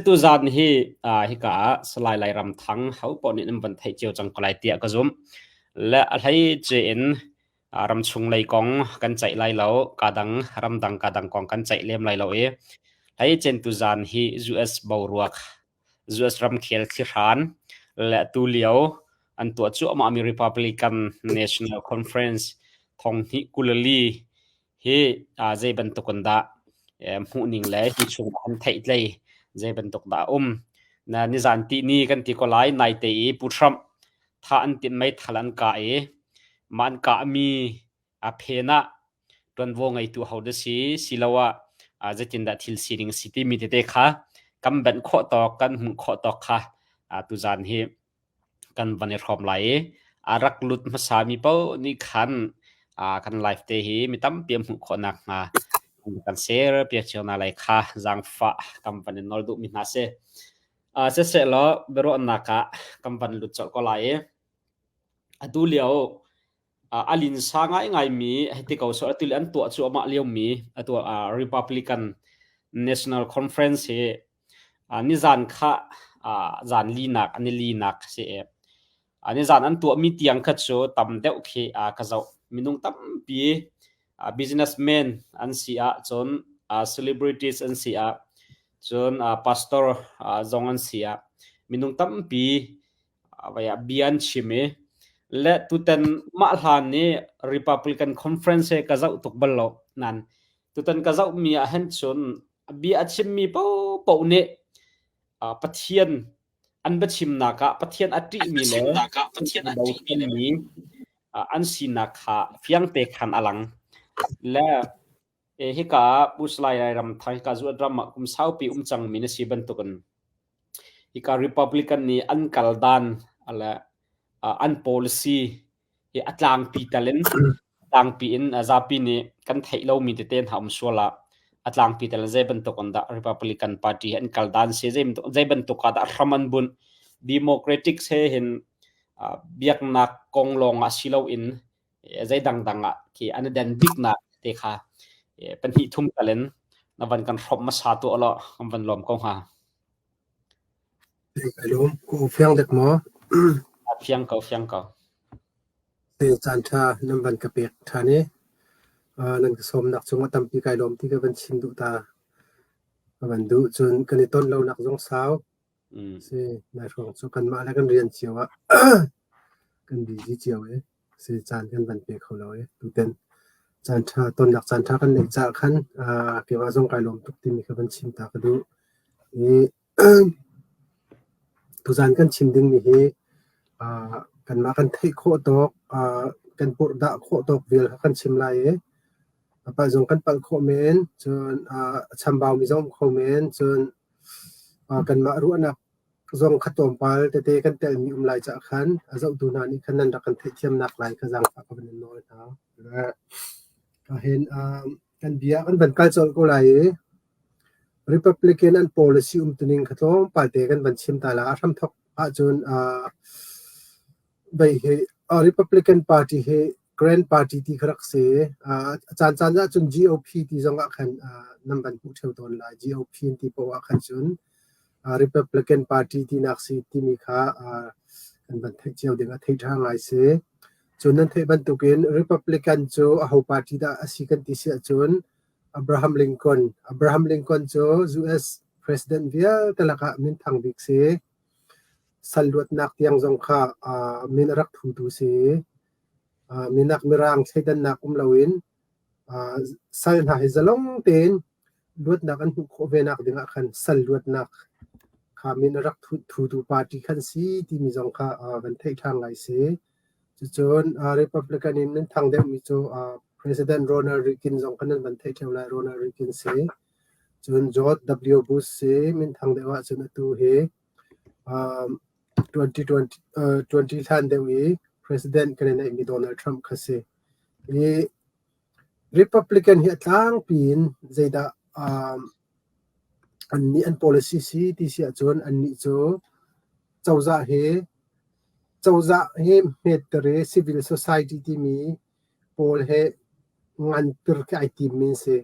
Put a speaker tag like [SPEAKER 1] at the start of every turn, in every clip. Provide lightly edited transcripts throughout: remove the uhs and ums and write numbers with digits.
[SPEAKER 1] Tuzaan hi hika ah Salai Lairam Thang hopoah nih nan van theih cio cang ko lai tiah ka zumh. Le a hleice in ramchung lei kong kan ceih lai lo, kadang ramdang kadang kong kan ceih lem lai lo i hleicen tuzaan hi US boruak, US ramkhel thlihran le tulio an tuah cuahmahmi Republican National Conference thonghnih 22 Hi zei bantuk in dah hmuhning le hi chung an theihtlei zei bantuk dah a um. Na nizan tihni kan ti ko lai naite i Pu Trump tha an timh meithal an kah i mah an kahmi a phen ah ṭuanvo ngeitu ho dah si siloah zeitindah thil sining a si timi tete kha kan benh khawh tawk kan hmuh khawh tawk kha tuzan hi kan van i hrawm lai i a rak lut hmasami paoh nih khan kan live te hi mi tampi an hmuh khawh nakhnga kan share piak cio hna lai kha zaangfah kan van in nawl duhmi hna si. Siseh law biaruahnak ah kan van lut colh ko lai i atu lio a linsa ngaingaimi hei ti ko sawh atu an tuah cuahmah liomi atu Republican National Conference hi nizan kha zan linak an i linak a si i nizan an tuahmi tiang kha cu tam deuh khi ka zoh. Minung tampi businessman an si ah cun celebrities an si ah cun pastor zong an si ah minung tampi bia an chim i le tutan mah hlan i Republican Conference he ka zoh tuk bal lo nain tutan ka zohmi ah hin cun bia a chimmi paohpaoh nih Pathian an biachimnak ah Pathian a ṭihmi le a bochanmi an sinak kha fiangte khan a lang. Le hika ah Pu Salai Lairam Thang hika Zuat ram ah kum saupi um cangmi na si bantukin hika Republican nih an kal dan le an policy hi a tlangpi tal in tlangpi in zapi nih kan theih lomi tete hna um sual ah a tlangpi tal in zei bantuk in dah Republican Party hi an kal dan si zei bantuk ah dah hram an bunh Democratic he hin biaknak kong lawng ah si loin zei dangdang ah khi an i den biknak te kha pahnih thum tal in na van kan hrawmh hmasa tuah law kan van lawm ko hnga.
[SPEAKER 2] Kai lawm. Ka fiang dek maw?
[SPEAKER 1] Fiang ko, fiang ko.
[SPEAKER 2] Caan ṭha nan van ka pek ṭhan i nan ka sawmnak cungah tampi kai lawm ti ka van chim duh ta. Ka van duh. Cun kan i ton lonak zong sau. Si, nai hrawng cu kanmah le kan rian cio ah kan busy cio i si caan kan van pe kho lo i tuten caan ṭha tonnak caan ṭha kan neih caah khan keimah zong kai lawm tuk timi kha van chim ta ka duh. I Tuzaan kan chim dingmi hi kanmah kan theih khawh tawk, kan purhdah khawh tawk vial kha kan chim lai i a palh zong kan palh khawh men, cun a chambaumi zong um kho men, cun kanmah ruahnak zong kha tlawmpal tete kan telmi um lai caah khan a zohtu hna nih khan nan rak kan theihthiamnak lai kha zaangfah ka van in nawl hna. Kahin kan bia kan van kal colh ko lai i Republican an policy umtuning kha tlawmpal te kan van chim ta la. A hramthawk ahcun vei hi Republican Party hi Grand Party ti kha rak si. A caancaan ahcun GOP ti zong ah khan nan van hmuh ṭheo tawn lai. GOP an ti poah ah khan cun Republican Party tinak si timi kha kan van theih cio ding a thei ṭha ngai si. Cun nan theih bantukin Republican cu aho party dah a si kan ti si ahcun Abraham Lincoln. Abraham Lincoln cu US president vialte lakah minthang bik si. Sal luatnak tiang zong kha min a rak thutu si. Minak mirang thleidannak um loin sal hna hi zalong tein luatnak an hmuh khawh ve nak ding ah khan sal luatnak kha min a rak thutu party khan si timi zong kha van theih ṭhan ngai si. Cucun Republican in nan thang deuhmi cu President Ronald Reagan zong kha nan van theih ṭheo lai. Ronald Reagan si. Cun George W. Bush si. Minthang deuh ahcun atu hi 2020, 20 hlan deuh i President kan i neihmi Donald Trump kha si. Hi Republican hi a tlangpi in zeidah annih an policy si ti si ahcun annih cu cozah hi cozah hi hmetter i civil society timi pawl he nganter khi ai timmi an si.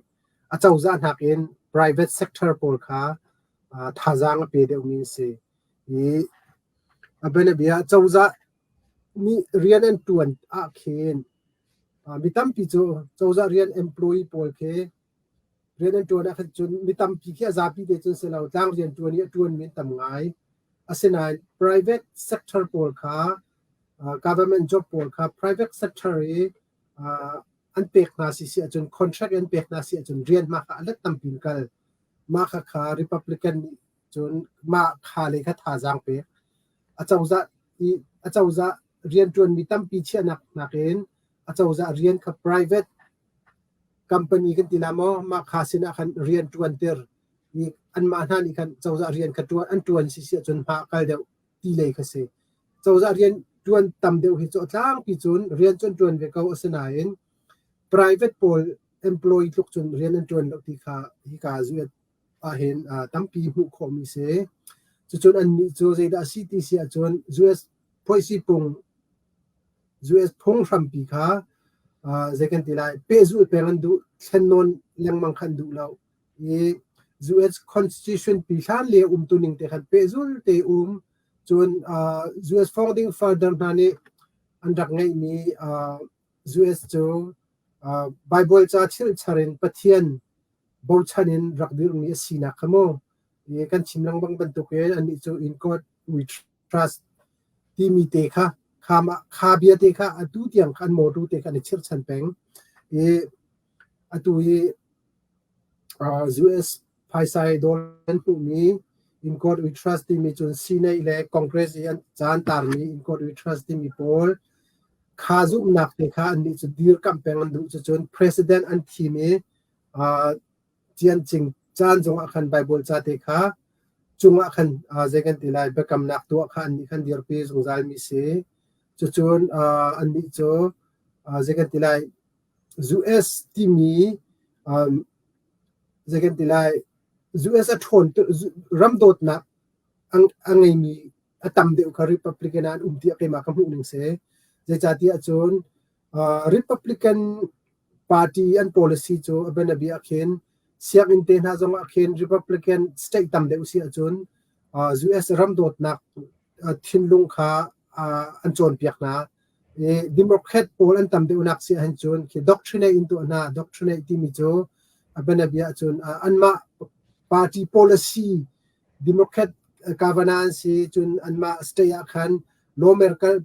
[SPEAKER 2] A cozah nakin private sector pawl kha thazaang a pe deuhmi an si. I a bianabia cozah nih rian an ṭuan ahkhin mi tampi cu cozah rian employee pawl khi rian an ṭuan ahkhin cun mi tampi khi a zapi te cun si lo, tlang rian ṭuan i a ṭuanmi an tam ngai. Asinain private sector pawl kha government job pawl kha private sector i an pek hna si si ahcun contract an pek hna si ahcun rian hma kha a let tampi in kal. Mah khakha Republican nih cun mah kha le kha thazaang pek. Acozah i acozah rianṭuanmi tampi chiahnak nakin acozah rian kha private company kan ti la maw mah kha sinah khan rian ṭuanter i anmah hna nih khan cozah rian kha ṭuan an ṭuan si si ahcun hma a kal deuh ti lei kha si. Cozah rian ṭuan tam deuh hi cu a tlangpi cun rian cu an ṭuan ve ko asinain private pawl employee tluk cun rian an ṭuan lo ti kha hika zuat ahhin tampi hmuh khawhmi si. Cucun annih cu zeidah a si ti si ahcun US phuaisi pung US phunghrampi kha zei kan ti lai pehzulh peng an duh, thlennawn lengmang kha an duh lo. I US Constitution pi hlan le umtuning te khan pehzul te um. Cun US founding father hna nih an rak ngeihmi US cu Bible ca chilchar in Pathian bochan in rak dirhmi a sinak kha mu. I kan chim lengmang bantukin annih cu in God we trust timi te kha kha bia te kha atu tiang kha an mawṭaw te kha an i chirhchan peng. I atu hi US phaisa i dawr an hmuhmi In God We Trust timi cun Senate le Congress i an ca an tarmi In God We Trust timi pawl kha zumhnak te kha annih cu dirkamh peng an duh. Cucun President an thim i Ciancing caan zongah khan Baibal ca te kha cungah khan zei kan ti lai biakamnak tuah kha annih khan dirpi zungzalmi si. Cucun annih cu zei kan ti lai US timi zei kan ti lai US a ṭhawn ram dawtnak a ngeimi a tam deuh kha Republican ah an um tiah keimah ka hmuh ning si. Zeicahtiah cun Republican Party an policy cu a bianabia ah khin sianginn te hna zong ah khin Republican state tam deuh si ahcun US ram dawtnak thinlung kha an cawnpiak hna. I Democrat pawl an tam deuhnak si ahhin cun khi doctrinate in tuah hna. Doctrinate timi cu a bianabia ahcun anmah party policy Democrat governor an si cun anmah state ah khan lawmaker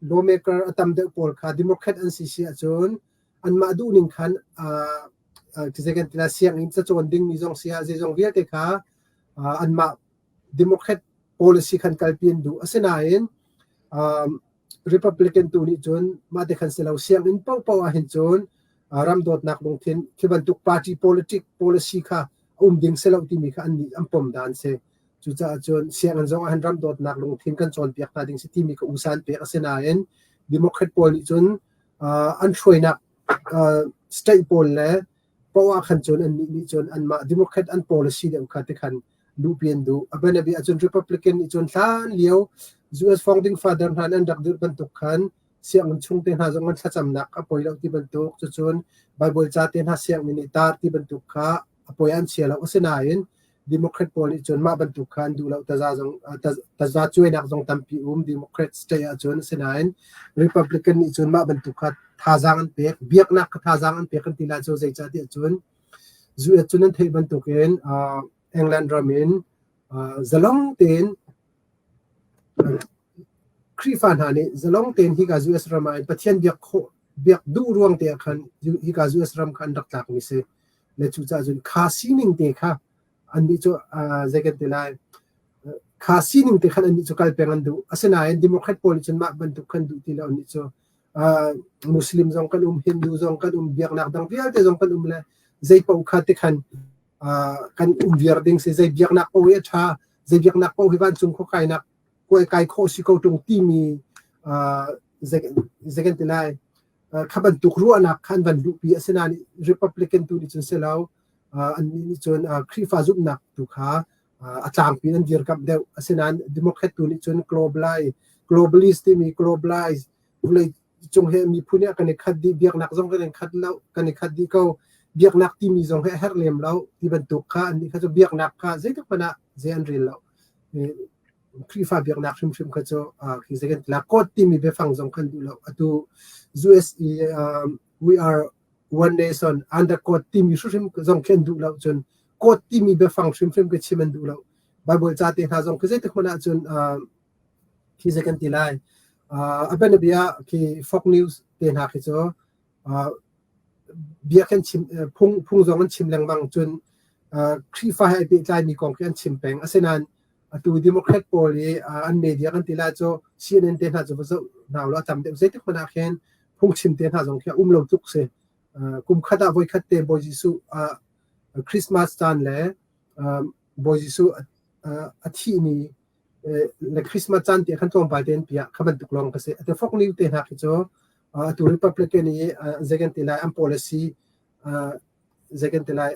[SPEAKER 2] lawmaker a tam deuh pawl kha Democrat an si si ahcun anmah duhning khan zei kan ti lai sianginn cacawn dingmi zong si ah zeizong vialte kha anmah Democrat policy khan kalpi an duh. Asinain Republican tu nih cun mah te khan si lo sianginn paohpaoh ah hin cun ram dawtnak lungthin khi bantuk party politic policy kha a um ding si lo timi kha an nih an pom dan si. Cucaah cun sianginn zong ah hin ram dawtnak lungthin kan cawnpiak hna ding si timi kha usa an pek. Asinain Democrat pawl nih cun an hruainak state pawl le poah ah khan cun annih nih cun anmah Democrat an policy deuh kha tikhan luhpi an duh. A bianabia ahcun Republican nih cun hlan lio US founding father hna an rak dirh bantuk khan sianginn chung te hna zong an thlacamnak a poi lo ti bantuk cucun Bible ca te hna sianginn nih tar ti bantuk kha a poi an chia lo. Asinain Democrat pawl nih cun mah bantuk kha an duh lo taza zong taza cuainak zong tampi um Democrat state ahcun asinain Republican nih cun mah bantuk kha thazaang an pek biaknak kha thazaang an pek kan ti lai cu zeicah tiah cun US cun an theih bantukin England ram in zalong tein Khrihfa hna nih zalong tein hika US ram ah Pathian biak khawh biak duh ruang te ah khan hika US ram kha an rak tlakmi si. Le cucaah cun kha sining te kha annih cu zei kan ti lai kha sining te khan annih cu kal peng an duh. Asinain Democrat pawl nih cun mah bantuk khan duh ti lo annih cu Muslim zong kan um, Hindu zong kan um, biaknak dang vialte zong kan um le zei paoh kha ti khan kan um viar ding si zei biaknak paoh hi a ṭha zei biaknak paoh hi vancung khua kainak kuai kai khawh si ko ṭung timi zei kan ti lai kha bantuk ruahnak kha an van luhpi asinain Republican tu nih cun si lo annih nih cun Khrihfa zumhnak tu kha a tlangpi in an dirkamh deuh asinain Democrat tu nih cun globalize globalist timi globalize vawlei cung he miphun he kan i khat dih biaknak zong kan i khat lo kan i khat dih ko. Biaknak timi zong hi a herh lem lo ti bantuk kha annih kha cu biaknak kha zeitik hmanh ah zei an rel lo. Khrihfa biaknak hrimhrim kha cu khi zei kan ti la God timi biafang zong kan duh lo. Atu US i we are one nation under God timi hrimhrim zong khi an duh lo cun God timi biafang hrimhrim khi chim an duh lo. Bible ca te hna zong khi zeitik hmanh ah cun khi zei kan ti lai. A bianabia khi Fox News te hna khi cu bia kan chim phung zong an chim lengmang cun Khrihfa he ai pehtlaimi kong khi an chim peng. Asinain atu Democrat pawl i an media kan ti lai cu CNN te hna cu va zoh hna ulaw a tam deuh. Zeitik hmanh ah khin phungchim te hna zong khi a um lo tluk si. Kum khat ah voikhat te Bawi Jesuh Christmas caan le Bawi Jesuh a thih ni le Christmas caan te khan tlawmpal te an piah kha bantuk lawng ka si. Atu Fox News te hna khi cu atu Republican i zei kan ti lai an policy zei kan ti lai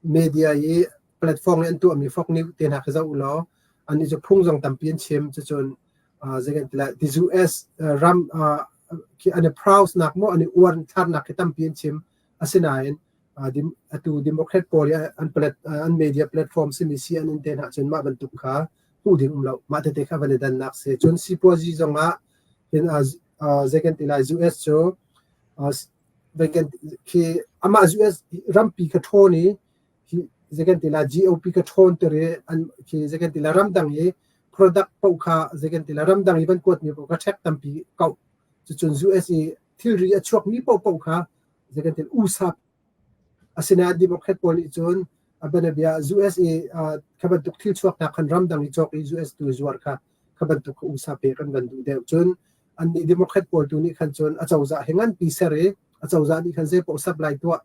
[SPEAKER 2] media i platform i an tuahmi Fox News te hna khi zoh u law annih cu phung zong tampi an chim cucun zei kan ti lai the US ram khi an i proud nak maw an i uar thlarnak khi tampi an chim. Asinain atu Democrat pawl i an an media platform simi CNN te hna cun mah bantuk kha hmuh ding um lo. Mah tete kha van i dannak si. Cun sipuazi zong ah hin zei kan ti lai US cu khi amah US rampi kha ṭhawn i khi zei kan ti lai GOP kha ṭhawn ter i an khi zei kan ti lai ramdang i product paoh kha zei kan ti lai ramdang i van kuatmi paoh kha ṭhek tampi kauh. Cucun US i thilri a chuakmi paohpaoh kha zei kan ti USA asinain Democrat pawl nih cun a bianabia US i kha bantuk thil chuak hna khan ramdang i cawk i US tu zuar kha kha bantuk kha USA pek an van duh deuh. Cun annih Democrat pawl tu nih khan cun a cozah hi nganpi ser i a cozah nih khan zei paoh supply tuah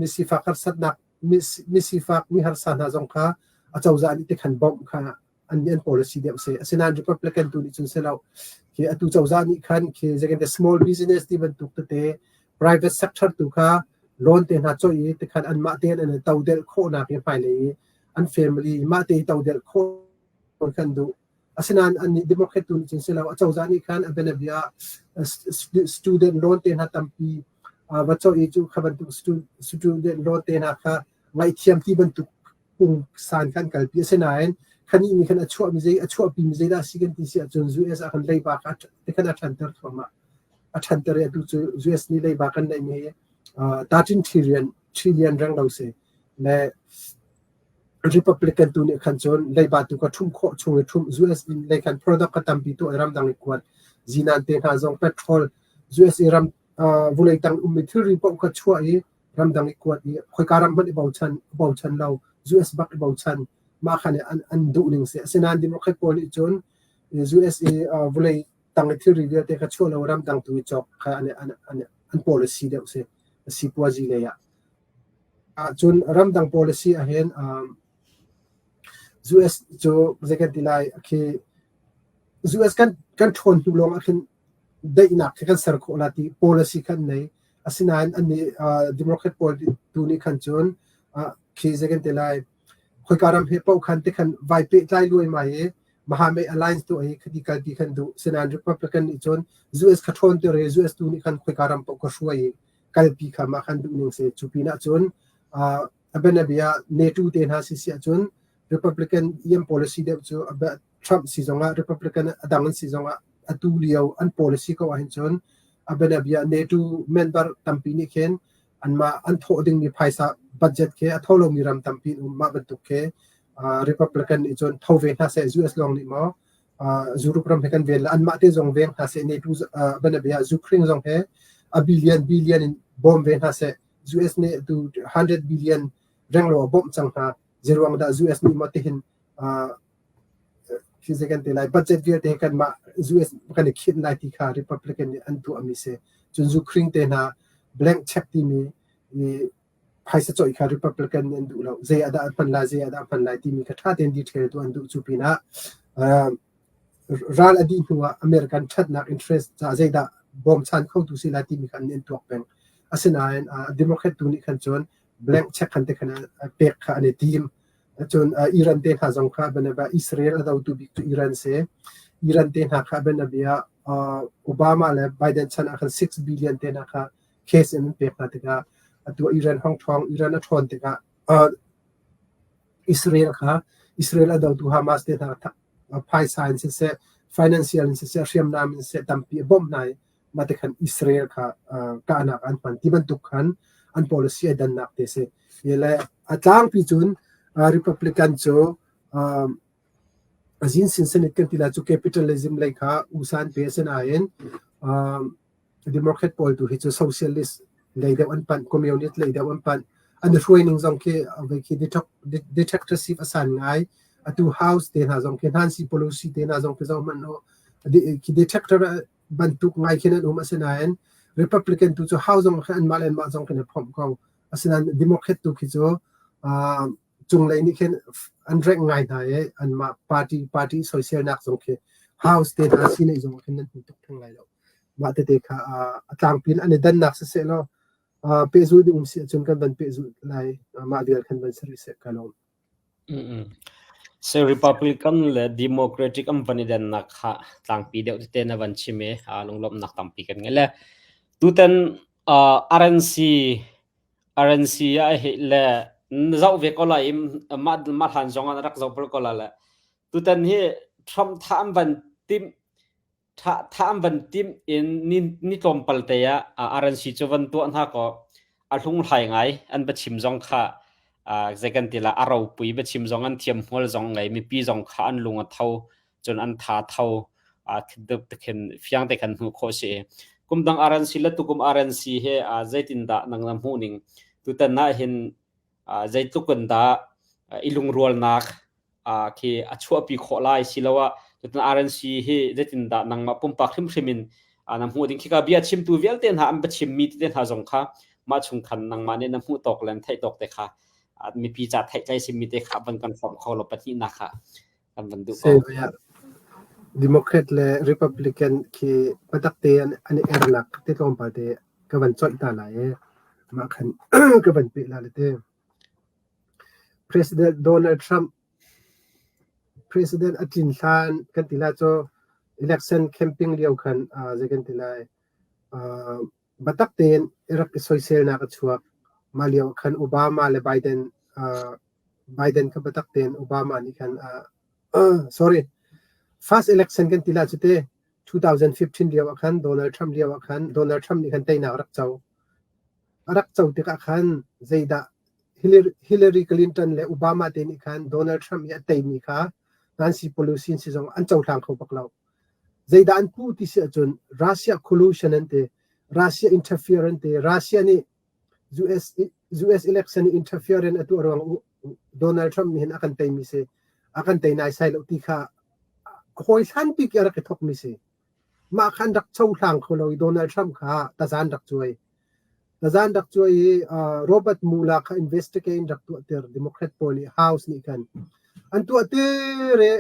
[SPEAKER 2] misifak harsatnak misifak mi harsa hna zong kha a cozah nih ti khan bawmh kha an an policy deuh si. Asinain Republican tu nih cun si lo. Khi atu cozah nih khan khi zeikan small business ti bantuk tete private sector tu kha loan te hna choi i tikhan anmah tein an i todelh khawhnak i hmailei i an family mah te i todelh khawh kan duh. Asinain annih Democrat tu nih cun si lo. Acozah nih khan a bianabia student loan te hna tampi va choi i cu kha bantuk student loan te hna kha ngaihthiam ti bantuk pungsan kha an kalpi. Asinain khanih nih khan a chuahmi zei a chuahpimi zeidah a si kan ti si ahcun US ah khan leiba kha tikhan a ṭhanter thluahmah. A ṭhanter i atu cu US nih leiba kan neihmi hi 13 trillion trillion reng lo si. Le Republican tu nih khan cun leiba tu kha ṭhumh khawh chung i ṭhumh US in lei khan product kha tampi tuah i ramdang i kuat zinan te hna zong petrol US i ram vulei tang ummi thilri paoh kha chuah i ramdang i kuat i khoika ram hmanh i bochan lo US bak i bochan mah khan an duh ning si. Asinain Democrat pawl nih cun US i vulei tang i thilri vialte kha chuah lo ramdang tu i cawk kha an policy deuh si sipuazi lei ah. Cun ramdang policy ahhin US cu zei kan ti lai khi US kan ṭhawn hnu lawng ah khin daihnak khi kan ser khawh la ti policy kha an nei. Asinain annih Democrat pawl tu nih khan cun khi zei kan ti lai khoika ram he paoh khan tikhan vai pehtlai luaimai i Mahame Alliance tuah i khati kalpi khan duh. Asinain Republican nih cun US kha ṭhawn ter i US tu nih khan khoika ram paoh kha hruai i kalpi kha mah khan duh ning si. Cu pinah cun a bianabia NATO te hna si si ahcun Republican iam policy deuh cu Trump si zongah Republican a dang an si zongah atu lio an policy ko ahhin cun a bianabia NATO member tampi nih khin anmah an thawh dingmi phaisa budget khi a tho lomi ram tampi an um. Mah bantuk khi Republican nih cun tho ve hna seh US lawng nih maw Europe ram he kan ven le anmah te zong veng hna seh NATO bianabia Ukraine zong he a billion billion in bawm ve hna seh US nih tu 100 billion renglo a bawmh cang hna zeiruang dah US nih maw tihin khi zei kan ti lai budget vialte kanmah US kan i khinh lai ti kha Republican nih an tuahmi si. Cun Ukraine te hna blank check timi i phaisa cawih kha Republican nih an duh lo. Zei ah dah an hman lai, zei ah dah an hman lai timi kha ṭha tein detail tu an duh. Cu pinah ral a dih hnu ah American ṭhatnak interest caah zeidah bawmchan khotu si lai timi kha an tuak peng. Asinain Democrat tu nih khan cun blank check khan te khan pek kha an i tim. Cun Iran te hna zong kha bianabia Israel a dotu bik cu Iran si. Iran te hna kha bianabia Obama le Biden chan ah khan 6 billion te hna kha case in an pek hna tikah Atu Iran hong ṭhawng, Iran a ṭhawn tikah Israel kha Israel a dotu Hamas te hna phaisa in siseh, financial in siseh, hriamnam in siseh tampi a bawmh hna i mah ti khan Israel kha kahnak an hman ti bantuk khan an policy a dannak te si. Le a tlangpi cun Republican cu a zin sin senit kan ti lai cu capitalism lei kha usa an pe a si nain Democrat pawl tu hi cu socialist lei deuh an panh, communist lei deuh an panh. An i hruai ning zong khi voi khi dictatorship a san ngai. Atu House te hna zong khi Nancy Pelosi te hna zong khi zoh hmanh u. Khi dictator bantuk ngai khin an um asinain Republican tu cu House zong khi anmah le anmah zong khin a phomh ko. Asinain Democrat tu khi cu cunglei nih khin an rengh ngai hna i anmah party soiselnak zong khi House te hna si zong khin nan hmu tuk theng lai lo. Mah tete kha a tlangpi in an i dannak siseh law pehzulh ding um si ahcun kan van pehzulh lai. Mah vial khan van si rih seh ka lawm.
[SPEAKER 1] So Republican le Democratic an van i dannak kha tlangpi deuh tete na van chim i lunglawmhnak tampi kan ngei le tutan RNC RNC ah hi le na zoh ve ko lai i mah mah hlan zong ah na rak zoh bal ko lai le tutan hi Trump thah an van timh thah thah an van timh in ni ni tlawmpal te ah RNC cu van tuah hna kaw a hlunghlai ngai an biachim zong kha zei kan ti la a ropui biachim zong an thiam hmual zong ngei mipi zong kha an lung a tho cun an tha tho khin fiang te khan hmuh khawh si. Kum dang RNC le tukum RNC he zeitindah nang na hmuh ning tutan ah hin zeitluk in dah i lungrualnak khi a chuahpi khawh lai siloah tutan RNC hi zeitindah nangmah pumpak hrimhrim in na hmuh ding khika bia chimtu vialte hna an biachimmi tete hna zong kha mah chung khan nangmah nih na hmuh tawk le theih tawk te kha mipi ca theih tlai simi te kha van kan hrawm kho lo pahnihnak kha kan van duh ko.
[SPEAKER 2] Democrat le Republican khi biatak te an i ernak te tlawmpal te ka van coih ta lai i mah khan ka van peh la le te. President Donald Trump President a tlin hlan kan ti lai cu election camping lio khan zei kan ti lai biatak tein i rak i soiselnak a chuak. Mah lio ah khan Obama le Biden Biden kha biatak tein Obama nih khan sorry first election kan ti la cu te 2015 lio ah khan Donald Trump lio ah khan Donald Trump nih khan teinak a rak co. A rak co tikah khan zeidah Hillary Clinton le Obama te nih khan Donald Trump i a teimi kha Nancy Pelosi si zong an cohlang kho bak lo. Zeidah an puh ti si ahcun Russia collusion an ti, Russia interfere an ti, Russia nih US election interfere in a tuah ruang Donald Trump nih hin a kan teimi si, a kan tei naisai lo ti kha hawi hlan bik i a rak i thawkmi si. Mah kha an rak cohlang kho lo i Donald Trump kha tazan rak cuai. Tazan rak cuai i Robert Mueller kha investigate in rak tuahter Democrat pawl nih House nih khan. An tuah te re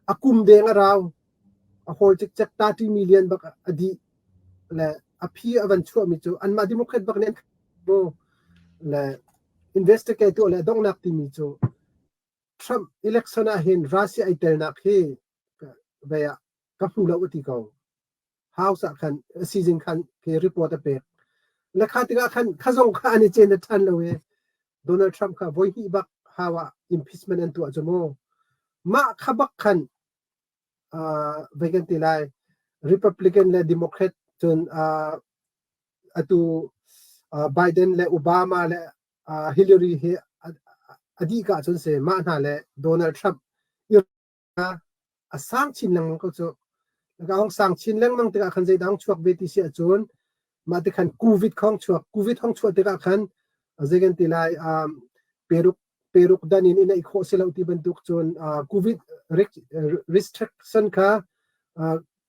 [SPEAKER 2] a kum deng a rau. A hawl cikcek 30 million bak a dih le a phi a van chuahmi cu anmah Democrat bak nih an mu le investigate tuah le donghnak timi cu Trump election ah hin Russia ai telnak hi vei ah ka hmu lo a ti ko. House ah khan season khan khi report a pek. Le kha tikah khan kha zong kha an i cen ṭhan lo i Donald Trump kha voi hnih bak how ah impeachment an tuah cu mu. Mah kha bak khan vei kan ti lai Republican le Democrat cun atu Biden le Obama le Hillary hi a dih ka cun se mah hna le Donald Trump a sang chin lengmang ko cu. A hung sang chin lengmang tikah khan zeidah hung chuak ve ti si ahcun mah ti khan COVID hong chuak. COVID hong chuah tikah khan zei kan ti lai peruk peruk dan in i neih khawh si lo ti bantuk cun COVID restriction kha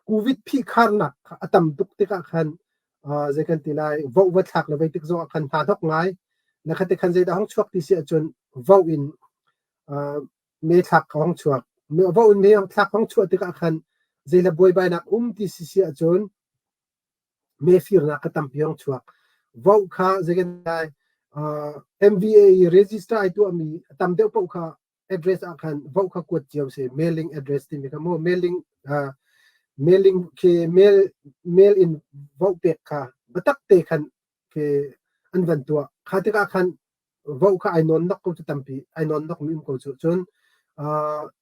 [SPEAKER 2] COVID phihkharnak kha a tam tuk tikah khan zei kan ti lai voh va thlak le vei tik zong ah khan hna hnok ngai. Na kha ti khan zeidah hung chuak ti si ahcun voh in me thlak ka hong chuak. Va un me thlak hong chuah tikah khan zeila buaibainak um ti si si ahcun me firnak ka tampi hong chuak. Vote kha zeikan MVA i register ai tuahmi tam deuh paoh kha address ah khan vote kha kuat cio si mailing address timi kha mu mailing mailing khi mail mail in vote pek kha biatak te khan khi an van tuah. Kha tikah khan vote kha ai nawn nak ko cu tampi ai nawn nak mi um ko cu. Cun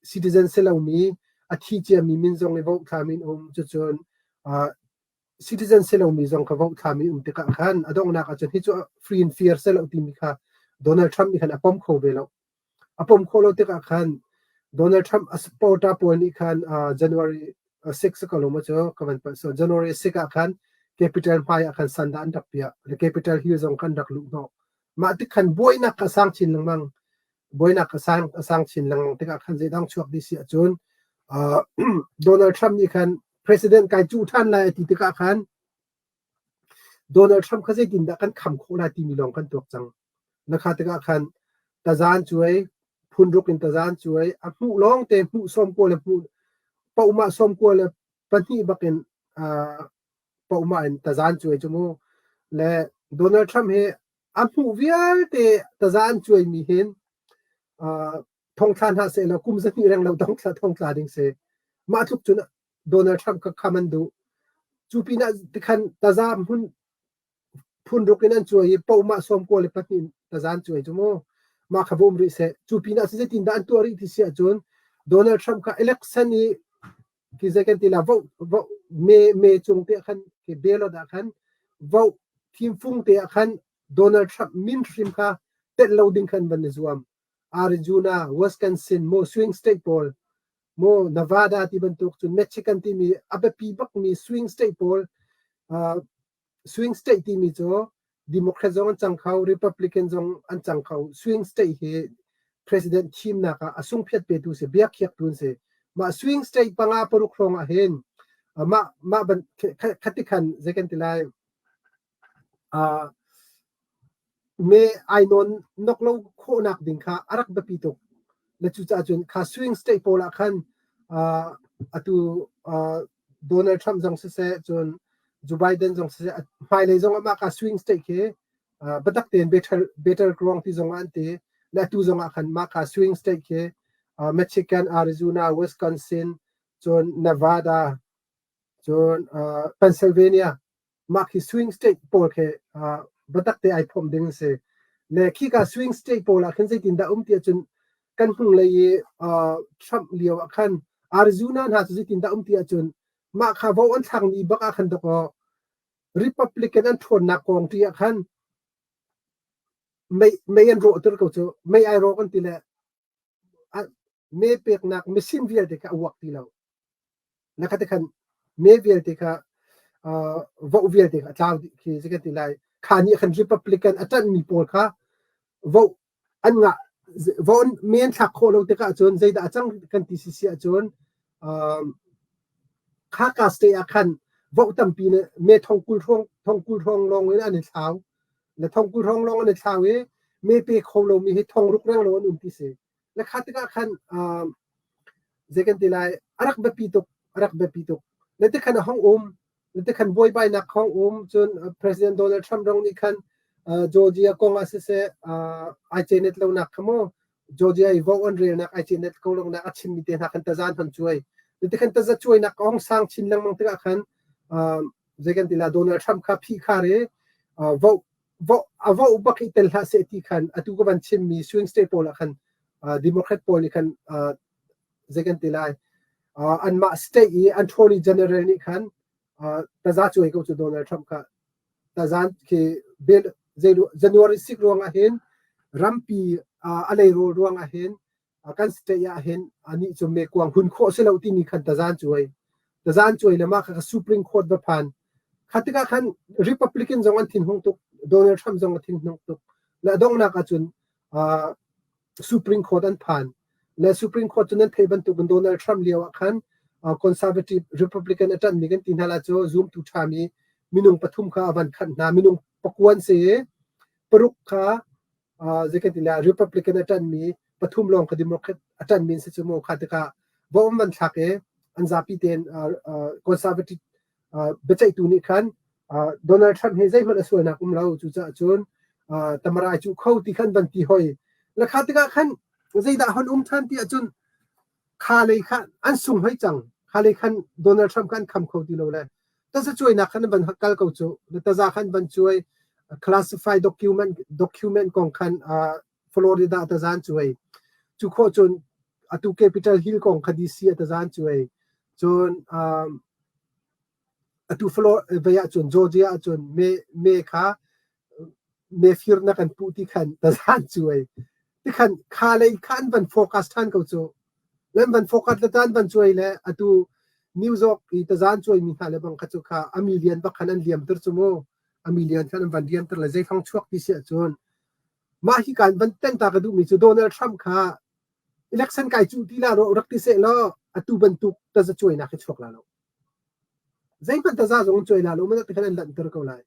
[SPEAKER 2] citizen si lomi a thi ciami min zong i vote thlami an um. Cucun citizen si lomi zong kha vote thlami um tikah khan a donghnak ahcun hi cu free and fair si lo timi kha Donald Trump nih khan a pom kho ve lo. A pom khawh lo tikah khan Donald Trump a supporter pawl nih khan January 6 ko lo maw cu ka van palh so January 6 ah khan Capitol hmai ah khan sandah an rak piah. Le Capitol Hill zong khan rak luh hnawh. Mah tik khan buainak a sang chin lengmang. Buainak a sang chin lengmang tikah khan zeidang chuak dih si ahcun Donald Trump nih khan president kai cuh ṭhan lai a ti tikah khan Donald Trump kha zeitindah kan kham khawh lai timi lawng kan tuak cang. Na kha tikah khan tazan cuai phunruk in tazan cuai a hmuh lawng te hmuh sawm kua le hmuh pohmah 92 bakin pohmah in tazan cuai cu mu le Donald Trump hi a hmuh vialte tazan cuai mi hin thongthla hna seh law kum 200 reng lo thongthla ding si. Mah tluk cun Donald Trump kha kham an duh. Cu pinah tikhan taza hmun phunruk in an cuai i pohmah 92 taza an cuai cu mu. Mah kha bawm rih seh. Cu pinah si zeitin dah an tuah rih ti si ahcun Donald Trump kha election i ki zei kan ti la vote vote me me cung te khan ke ballot ah khan vote thimfung te ah khan Donald Trump min hrim kha telh lo ding khan van i zuam. Arizona, Wisconsin, mo swing state pawl maw Nevada ti bantuk cun Michigan timi a biapi bakmi swing state pawl swing state timi cu Democrat zong an cang kho Republican zong an cang kho swing state hi president thimnak ah a sungphiat petu si biakhiaktu an si mah swing state panga paruk hrawng ah hin mah mah ban khati khan zei kan ti lai Me ai nawn nok lo khawhnak ding kha a rak biapi tuk. Le cucaah cun kha swing state pawl ah khan atu Donald Trump zong siseh cun Joe Biden zong siseh hmailei zong ah mah ka swing state khi biatak tein better ground ti zong ah an ti. Le atu zong ah khan mah ka swing state khi Michigan, Arizona, Wisconsin, cun Nevada, cun Pennsylvania mah khi swing state pawl khi biatak te ai phomh ding a si. Le khika swing state pawl ah khin zeitin dah um ti ahcun kan hnunglei i Trump lio ah khan Arizona hna cu zeitin dah um ti ahcun mah kha vote an thlakmi bak ah khan dawkaw Republican an ṭhawnnak kong ṭi ah khan mei mei an rawhter ko cu mei ai rawk an ti le me peknak machine vialte kha a uak ti lo. Na kha te khan me vialte kha vote vialte kha a tlau dih khi si kan ti lai. Kha nih khan Republican a ṭanhmi pawl kha vote an ngah vote me an thlak khawh lo tikah cun zeidah a cang kan ti si ahcun kha ka state ah khan vote tampi ne me 90,000 hrawng 90,000 hrawng lawng in an i thlau. Le 90,000 hrawng lawng an i thlau i me pe kho lomi hi 6,000 reng lo an um ti si. Le kha tikah khan zei kan ti lai a rak biapi tuk a rak biapi tuk. Le tikhan a hong um le tikhan buaibainak hong um cun President Donald Trump rong nih khan Georgia kong ah siseh ai cenet lonak kha mu Georgia i vote an relnak ai cenet ko lonak a chimmi te hna khan taza an hon cuai. Le tikhan taza cuainak a hong sang chin lengmang tikah khan zei kan ti la Donald Trump kha phih khar i vote a vote bak i tel hlah seh ti khan atu ka van chimmi swing state pawl ah khan Democrat pawl nih khan zei kan ti lai anmah state i attorney general nih khan taza cuai ko cu Donald Trump kha tazan khi bill January 6 ruang ah hin rampi a leirawl ruang ah hin kan state ah hin anih cu mekuang hun khawh si lo timi khan tazan cuai tazan cuai le mah kha Supreme Court va phan kha tikah khan Republican zong an thinhung tuk Donald Trump zong a thinhung tuk le donghnak ahcun Supreme Court an phan le Supreme Court cu nan theih bantukin Donald Trump lio ah khan conservative Republican a ṭanhmi kan ti hna la cu zumtu ṭhami minung pathum kha a van khanh hna minung pakuan si paruk kha zei kan ti la Republican a ṭanhmi pathum lawng kha Democrat a ṭanhmi an si cu mu kha tikah vote an van thlak i an zapi tein conservative biaceihtu nih khan Donald Trump hi zeihmanh a sualnak um lo cucaah cun tamarai cu kho ti khan van ti hoi la kha tikah khan zeidah hon um ṭhan ti ahcun kha lei kha an sung hoi cang kha lei khan Donald Trump kha an kham kho ti lo le taza cuainak khan van kal ko cu taza khan van cuai. Classified document kong khan Florida tazan cuai. Cu khawh cun atu Capitol Hill kong kha DC a tazan cuai. Cun atu Florida ahcun Georgia ahcun me kha me fir na kan puh ti khan tazan cuai. Tikhan kha lei kha an van focus ṭhan ko cu. Nan van focus le tan van cuai le atu New York i tazan cuai mi hna le bang kha cu kha a million bak khan an liam ter cu mu. A million khan an van liam ter le zeifang chuak ti si ahcun mah hi kan van ten ta ka duhmi cu Donald Trump kha election kai cu ti la ro rak ti seh law atu bantuk taza cuainak hi chuak la lo. Zeihmanh taza zong cuai la lo man ti khan an lanhter ko lai.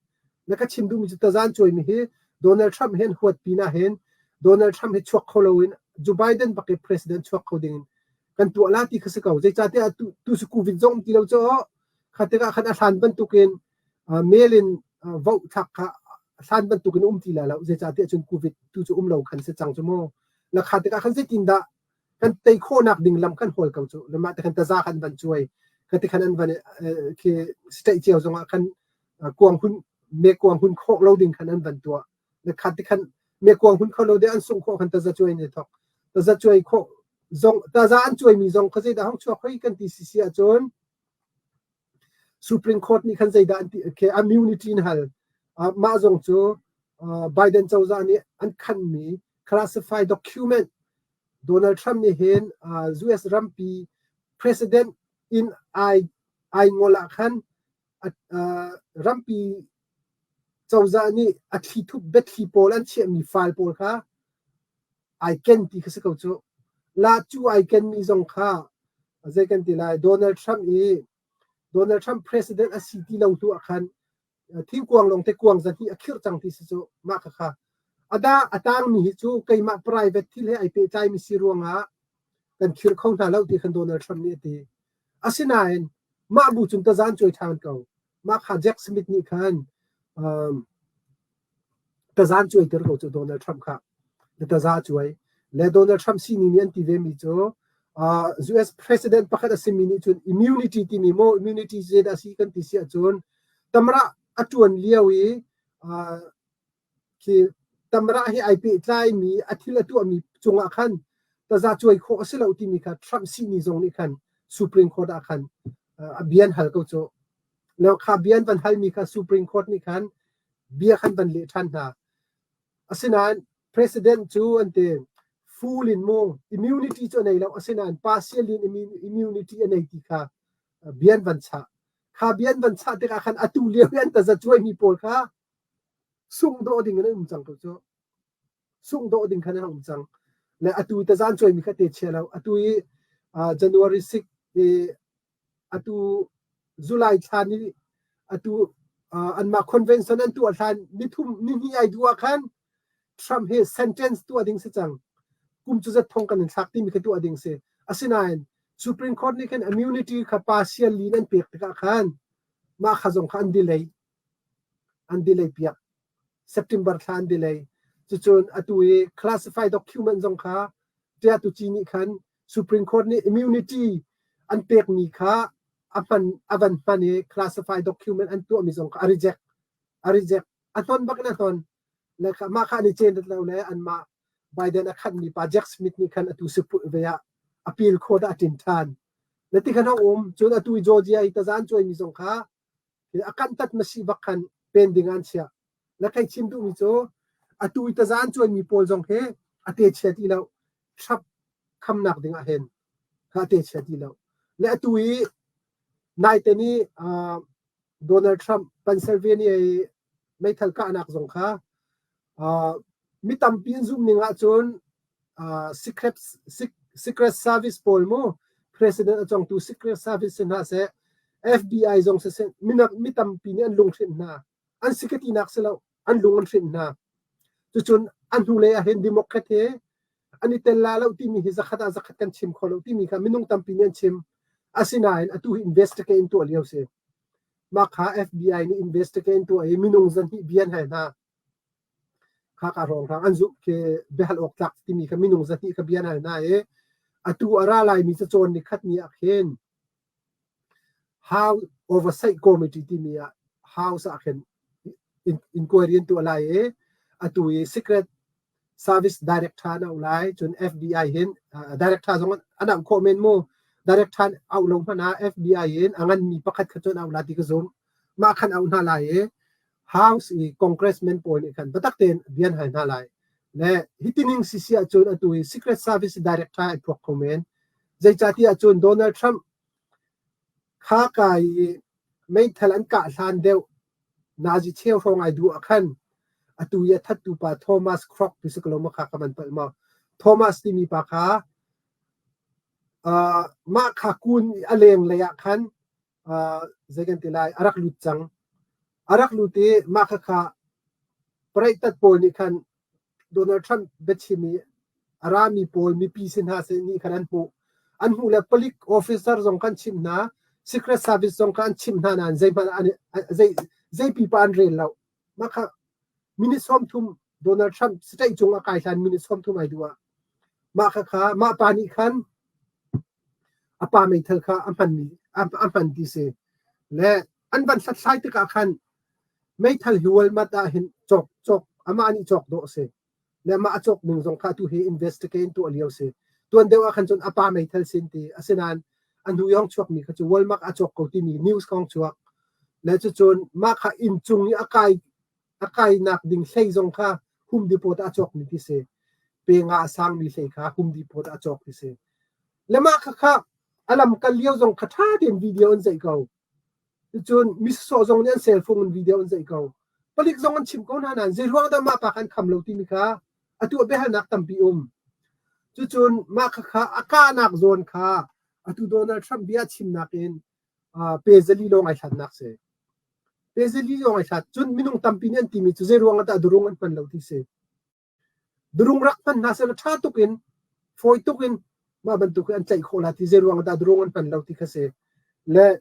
[SPEAKER 2] Na ka chim duhmi cu tazan cuaimi hi Donald Trump hin huat pinah hin Donald Trump hi chuak kho loin Joe Biden bak i president chuak kho ding in kan tuah la ti kha si ko. Zeicahtiah tu si COVID zong ti lo cu kha tikah khan a hlan bantukin mail in vote thlak kha hlan bantukin um ti la lo. Zeicahtiah cun COVID tu cu um lo khan si cang cu mu. Na kha tikah khan zeitindah kan tei khawhnak ding lam kan hawl ko cu. Mah te khan taza khan van cuai. Kha ti khan an van khi state cio zongah khan kuang hun me kuang hun khawh lo ding khan an van tuah. Na khat ti khan me kuang hun kho lo de an sung khawh khan taza cuai ne thok. Taza cuai khawh zong taza an cuai mi zong kha zeidah hong chuak hoi kan ti si si ahcun Supreme Court nih khan zeidah an ti okay, immunity in hal. Mah zong cu Biden cozah nih an khanmi classified document Donald Trump nih hin US rampi president in ai ai ngol ah khan rampi cozah nih a thlithup biathli pawl an chiahmi file pawl kha ai ken ti kha si ko cu. La cu ai kenmi zong kha zei kan ti lai Donald Trump i Donald Trump president a si ti lo hnu ah khan thingkuang lawng te kuang zahnih a khirh cang ti si cu mah kha kha ada a tangmi hi cu keimah private thil he ai pehtlaimi si ruangah kan khir kho hna lo ti khan Donald Trump nih a ti. Asinain mah bu cun tazan cuai ṭhan ko. Mah kha Jack Smith nih khan tazan cuaiter ko cu Donald Trump kha. Le taza cuai. Le Donald Trump sining nih an ti ve mi cu US president pakhat a simi nih cun immunity timi maw immunity zeidah si kan ti si ahcun tamra a ṭuan lio i khi tamra hi ai pehtlaimi a thil a tuahmi cungah khan taza cuai khawh a si lo timi kha Trump sihni zong nih khan Supreme Court ah khan a bian hal ko cu. Le kha bian van halmi kha Supreme Court nih khan bia khan van leh ṭhan hna. Asinain president cu an ti full in mu immunity cu a nei lo asinain partial in immunity a nei ti kha bian van chah. Kha bian van chah tikah khan atu lio i an taza cuaimi pawl kha sungh dawh ding in an um cang ko cu. Sungh dawh ding khan an um cang. Le atu tazan cuaimi kha te chia lo. Atu i January 6 i atu July thla ni atu anmah convention an tuah hlan nithum nihnih ai duh ah khan Trump hi sentence tuah ding si cang. Kum cu zat thong kan in thlak timi kha tuah ding si. Asinain Supreme Court nih khan immunity kha partially an pek tikah khan mah kha zong kha an delay. An delay piak. September thla an delay. Cucun atu i classified document zong kha Ṭiatu ci nih khan Supreme Court nih immunity an pekmi kha a hman a van hman i classified document an tuahmi zong kha a reject a reject a hnon bak in a hnon le kha mah kha an i cen lo le anmah Biden a khanmi pa Jack Smith nih khan atu si ve ah appeal court ah a ṭin ṭhan le ti khan a um cun atu i Georgia i tazan cuaimi zong kha a kantat masi bak khan pending an chiah na kai chim duhmi cu atu i tazan cuaimi pawl zong hi a te chia ti lo Trump khamnak ding ah hin kha a te chia ti lo le atu i naite ni Donald Trump Pennsylvania i meithal kahnak zong kha mi tampi an zumh ning ahcun secret secret service pawl mu president a congtu secret service si hna seh FBI zong siseh minak mi tampi nih an lunghrinh hna an si ka tinak si lo an lung an hrinh hna cucun a hnulei ah hin democrat he an i tel la lo timi hi zakhat ah zakhat kan chim kho lo timi kha minung tampi nih an chim asinain atu hi investigate in tuah lio si mah kha FBI nih investigate in tuah i minung zahnih bia an hal hna Kha ka hrawnghrang an zumh khi biahal awk tlak timi kha minung zahnih kha bia an hal hna i atu a ra laimi cacawn ni khat ni ah khin House Oversight Committee timi ah House ah khin inquiry an tuah lai i atu i Secret Service Director an auh lai. Cun FBI hin Director zong an auh khawh men mu. Director auh lo hmanh ah FBI in a nganmi pakhat kha cu an auh la ti ka zumh. Mah khan auh hna lai i House i Congressman pawl nih khan biatak tein bia an hal hna lai. Le hitining sisi ahcun atu i Secret Service Director ai phuak kho men. Zeicahtiah cun Donald Trump kha ka i meithal an kah hlan deuh nazi cheu hrawng ai duh ah khan atu i a thattu pa Thomas Crook ti si ko lo maw kha ka van palh maw? Thomas timi pa kha uh, mah kha kun a leng lei ah khan uh, zei kan ti lai a rak lut cang. A rak lut i mah kha kha pareihtat pawl nih khan Donald Trump biachim i a rami pawl mipi si hna seh nih khan an hmuh. An hmuh le palik officer zong kan chimh hna, Secret Service zong kha an chimh hna nain zeihmanh an zei zei pipa an rel lo. Mah kha minute 30 Donald Trump state cung a kai hlan minute 30 ai duh ah mah kha kha mah pa nih khan a pa meithal kha a hmanmi a hman ti si. Le an van hlathlai tikah khan Meithal hi Walmart ah hin cawk cawk amah nih cawk dawh a si. Le amah a cawk ning zong kha atu hi investigate tuah lio si. Tuan deuh ah khan cun a pa meithal sin ti asinain a hnu yong chuakmi kha cu Walmart a cawk ko timi news kong chuak. Le cucun mah kha inn cung i a kai a kainak ding hlei zong kha Home Depot ah a cawkmi ti si. Pe nga a sangmi hlei kha Home Depot ah a cawk ti si. Le mah kha kha a lam kal lio zong kha ṭha tein video an zeih ko. Cun misawh zong nih an cell phone in video an zeih ko. Palik zong an chim ko hna nain zei ruang dah mah pa kha an kham lo timi kha atu ah biahalnak tampi um. Cucun mah khakha a kahnak zawn kha atu Donald Trump bia chimnak in pe zali lawng ai hlatnak si. Pe zali lawng ai hlat. Cun minung tampi nih an timi cu zei ruang ah dah durung an hman lo ti si. Durung rak hman hna sehlaw ṭha tuk in, fawi tuk in mah bantuk hi an tlaih khawh la ti zei ruang ah dah durung an hman lo ti kha si. Le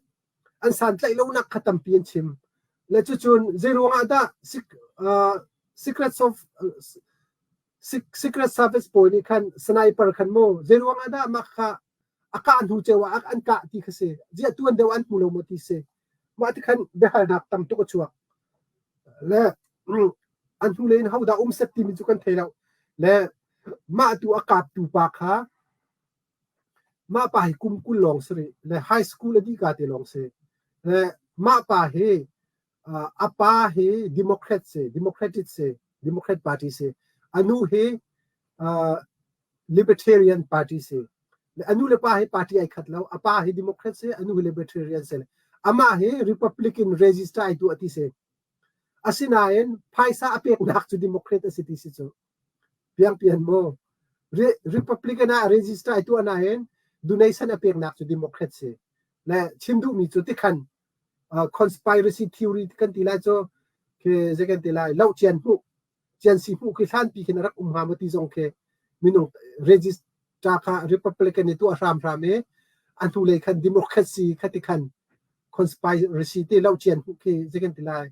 [SPEAKER 2] an santlaih lonak kha tampi an chim. Le cucun zei ruang ah dah secret of secret service pawl nih khan sniper khan mu zei ruang ah dah mah kha a kah hnu ceu ah an kah ti kha si. Ziah tuan deuh an hmu lo maw ti si. Mah ti khan biahalnak tam tuk a chuak. Le an hnulei in hodah um set timi cu kan thei lo. Le mah tu a kaptu pa kha mah pa hi kum 20 lawng si rih. Le high school a dih ka te lawng si. Le mah pa hi a pa hi Democrat si, Democratic si, Democrat Party si. A nu hi Libertarian Party si. A nu le pa hi party ai khat lo. A pa hi Democrat si, a nu hi Libertarian si. Amah hi Republican register ai tuah ti si. Asinain phaisa a peknak cu Democrat a si ti si cu. Piangpian maw? Republican ah register ai tuah nain donation a peknak cu Democrat si. Le chim duhmi cu tikhan conspiracy theory kan ti lai cu khi zei kan ti lai loh cian hmuh cian si hmuh khi hlanpi khin a rak um hnga maw ti zong khi minung register kha Republican i tuah hramhram i a hnulei khan democracy kha ti khan conspiracy te lo cian hmuh khi zei kan ti lai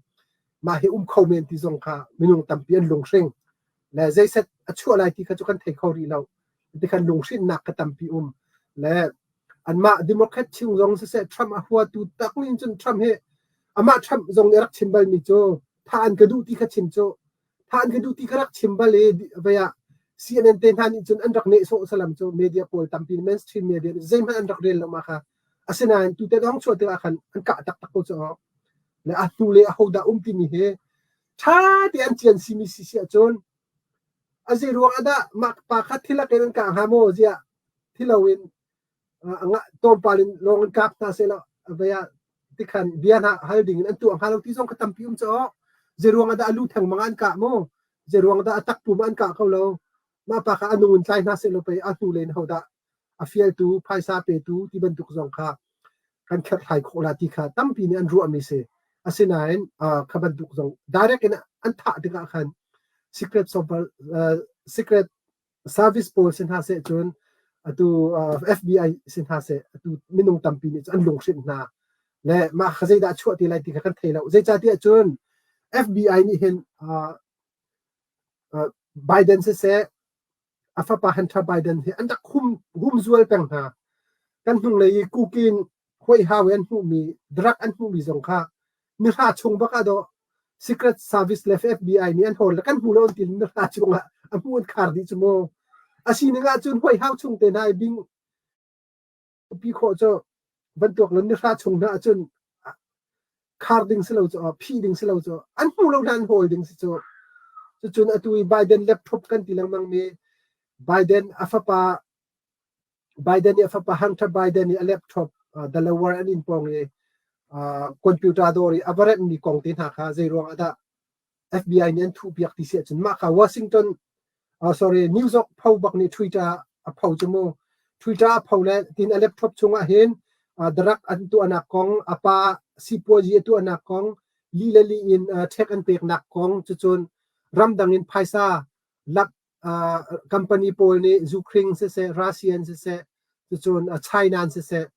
[SPEAKER 2] mah hi um kho men ti zong kha minung tampi an lunghring le zeiset a chuah lai ti kha cu kan thei kho rih lo ti khan lunghrinnak kha tampi um le anmah Democrat chung zong siseh Trump a huatu tak nih cun Trump hi amah Trump zong nih a rak chim balmi cu tha an ka duh ti kha chim cu tha an ka duh ti kha rak chim bal i vei ah CNN te hna nih cun an rak nehsawh salam cu media pawl tampi mainstream media nih zeihmanh an rak rel lo ma kha asinain tute dong chuah tikah khan an kah taktak ko cu le a hnu le ahodah um timi hi ṭha te an cian simi si si ahcun a zei ruang ah dah mah pa kha thilak in an kah hnga maw ziah thilo in tlawmpal in lawng in kap hna seh law vei ah tikhan bia hna hal ding in an tuah hnga lo ti zong kha tampi um cu zei ruang ah dah a lu thengmang ah an kah maw zei ruang dah a takpum ah an kah ko lo mah pa kha a nung in tlai hna seh law pei a hnu len ho dah a fialtu phaisa petu ti bantuk zong kha kan kherhhlai khawh la ti kha tampi nih an ruahmi si asinain kha bantuk zong direct in an thah tikah khan secret secret service pawl si hna seh cun atu FBI si hna seh atu minung tampi nih cun an lunghrinh hna le mah kha zeidah chuah ti lai ti kha kan thei lo zeicahtiah cun FBI nih hin Biden siseh a fapa Hunter Biden hi an rak hum humzual peng hna kan hnunglei i kukin huaihau i an hmuhmi drug an hmuhmi zong kha nihra chung bak ah dawh. Secret Service le FBI nih an hawl le kan hmu lo an ti na hla chungah a hmu an khar dih cu mu. A sining ahcun huai hau chung te hna i bing pi khawh cu bantuk lo ni hra chung hna ahcun khar ding si lo cu phih ding si lo cu an hmu lo hna an hawl ding si cu. Cucun atu i Biden laptop kan ti lengmang mi Biden a fapa Biden nih a fapa Hunter Biden nih a laptop Delaware an inn pawng i computer dawr i a va remhmi kong te hna kha zei ruang ah dah FBI nih an thuhpiak ti si ahcun mah kha Washington sorry New York pho bak nih Twitter a pho cu mu. Twitter a pho le tin a laptop chungah hin drug an tuahnak kong, a pa sipuazi a tuahnak kong, li le li in check an peknak kong, cucun ramdang in phaisa lak company pawl nih Ukraine siseh, Russian siseh, cucun China siseh,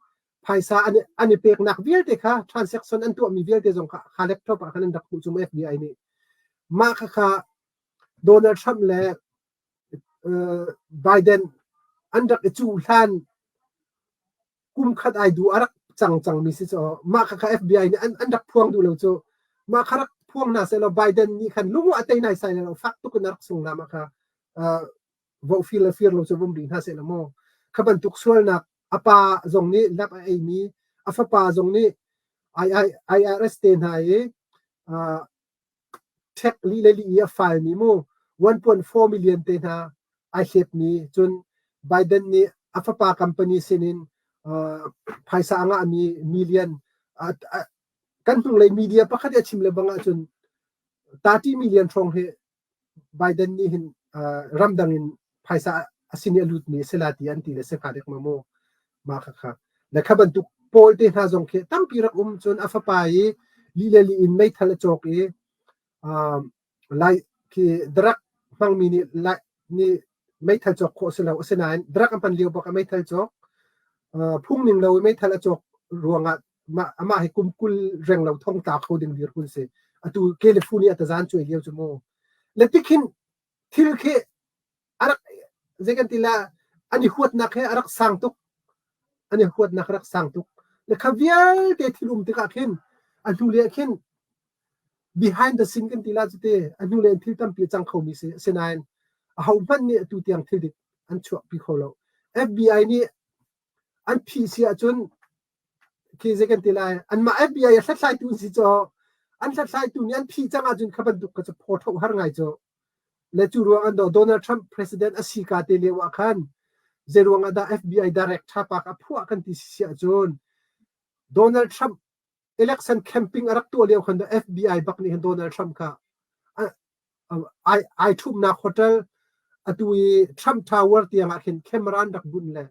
[SPEAKER 2] phaisa an, an i peknak vialte kha transaction an tuahmi vialte zong kha kha laptop ah khan an rak hmuh cu FBI nih. Mah kha kha Donald Trump le uh, Biden an rak i cuh hlan kum khat ai du a rak cang cangmi si cu mah kha kha FBI nih an, an rak phuang duh lo cu mah kha rak phuang hna seh law Biden nih khan lungu a tei nai sai lo fak tuk in a rak sung na mah kha uh, voh fir le fir lo cu vum rih hna seh law mu kha bantuk sualnak a pa zong nih lap a eimi a fapa zong nih IRS te hna i uh, ṭhek li le li i a failmi mu 1.4 million te hna ai hlepmi cun Biden nih a fapa company sinin uh, phaisa a ngahmi million uh, kan hnunglei media pakhat i a chim le bang ahcun 30 million hrawng hi Biden nih hin uh, ramdang in phaisa a sin i a lutmi a si la ti an ti le si hnga dek ma mu mah kha kha le kha bantuk pawl te hna zong khi tampi rak um cun a fapa i li le li in meithal a cawk i um, lai khi drug hmangmi nih lai nih meithal cawk khawh si lo asinain drug a hman lio bak a meithal cawk uh, phung ning lo i meithal a cawk ruangah mah amah hi kum 20 reng lo thong tla kho ding dir hun si atu California tazan cuai lio cu mu le tikhin thil khi a rak zei kan ti la an i huatnak he a rak sang tuk an i huatnak a rak sang tuk le kha vialte thil um tikah khin a hnu le khin behind the scene kan ti la cu te a hnu le thil tampi a cang khomi si asinain aho hmanh nih atu tiang thil dik an chuahpi kho lo FBI nih an phih si ahcun khi zei kan ti lai anmah FBI a hlathlaitu an si caw an hlathlaitu nih an phih cang ahcun kha bantuk kha cu phaw tho har ngai cu Le cu ruang an Donald Trump president a si ka te lio ah khan zei ruang ah dah FBI director pa kha phuah kan ti si ahcun Donald Trump election camping a rak tuah lio khan FBI bak nih hin Donald Trump kha ai ai thumnak hotel atu i Trump Tower tiang ah khin camera an rak bunh le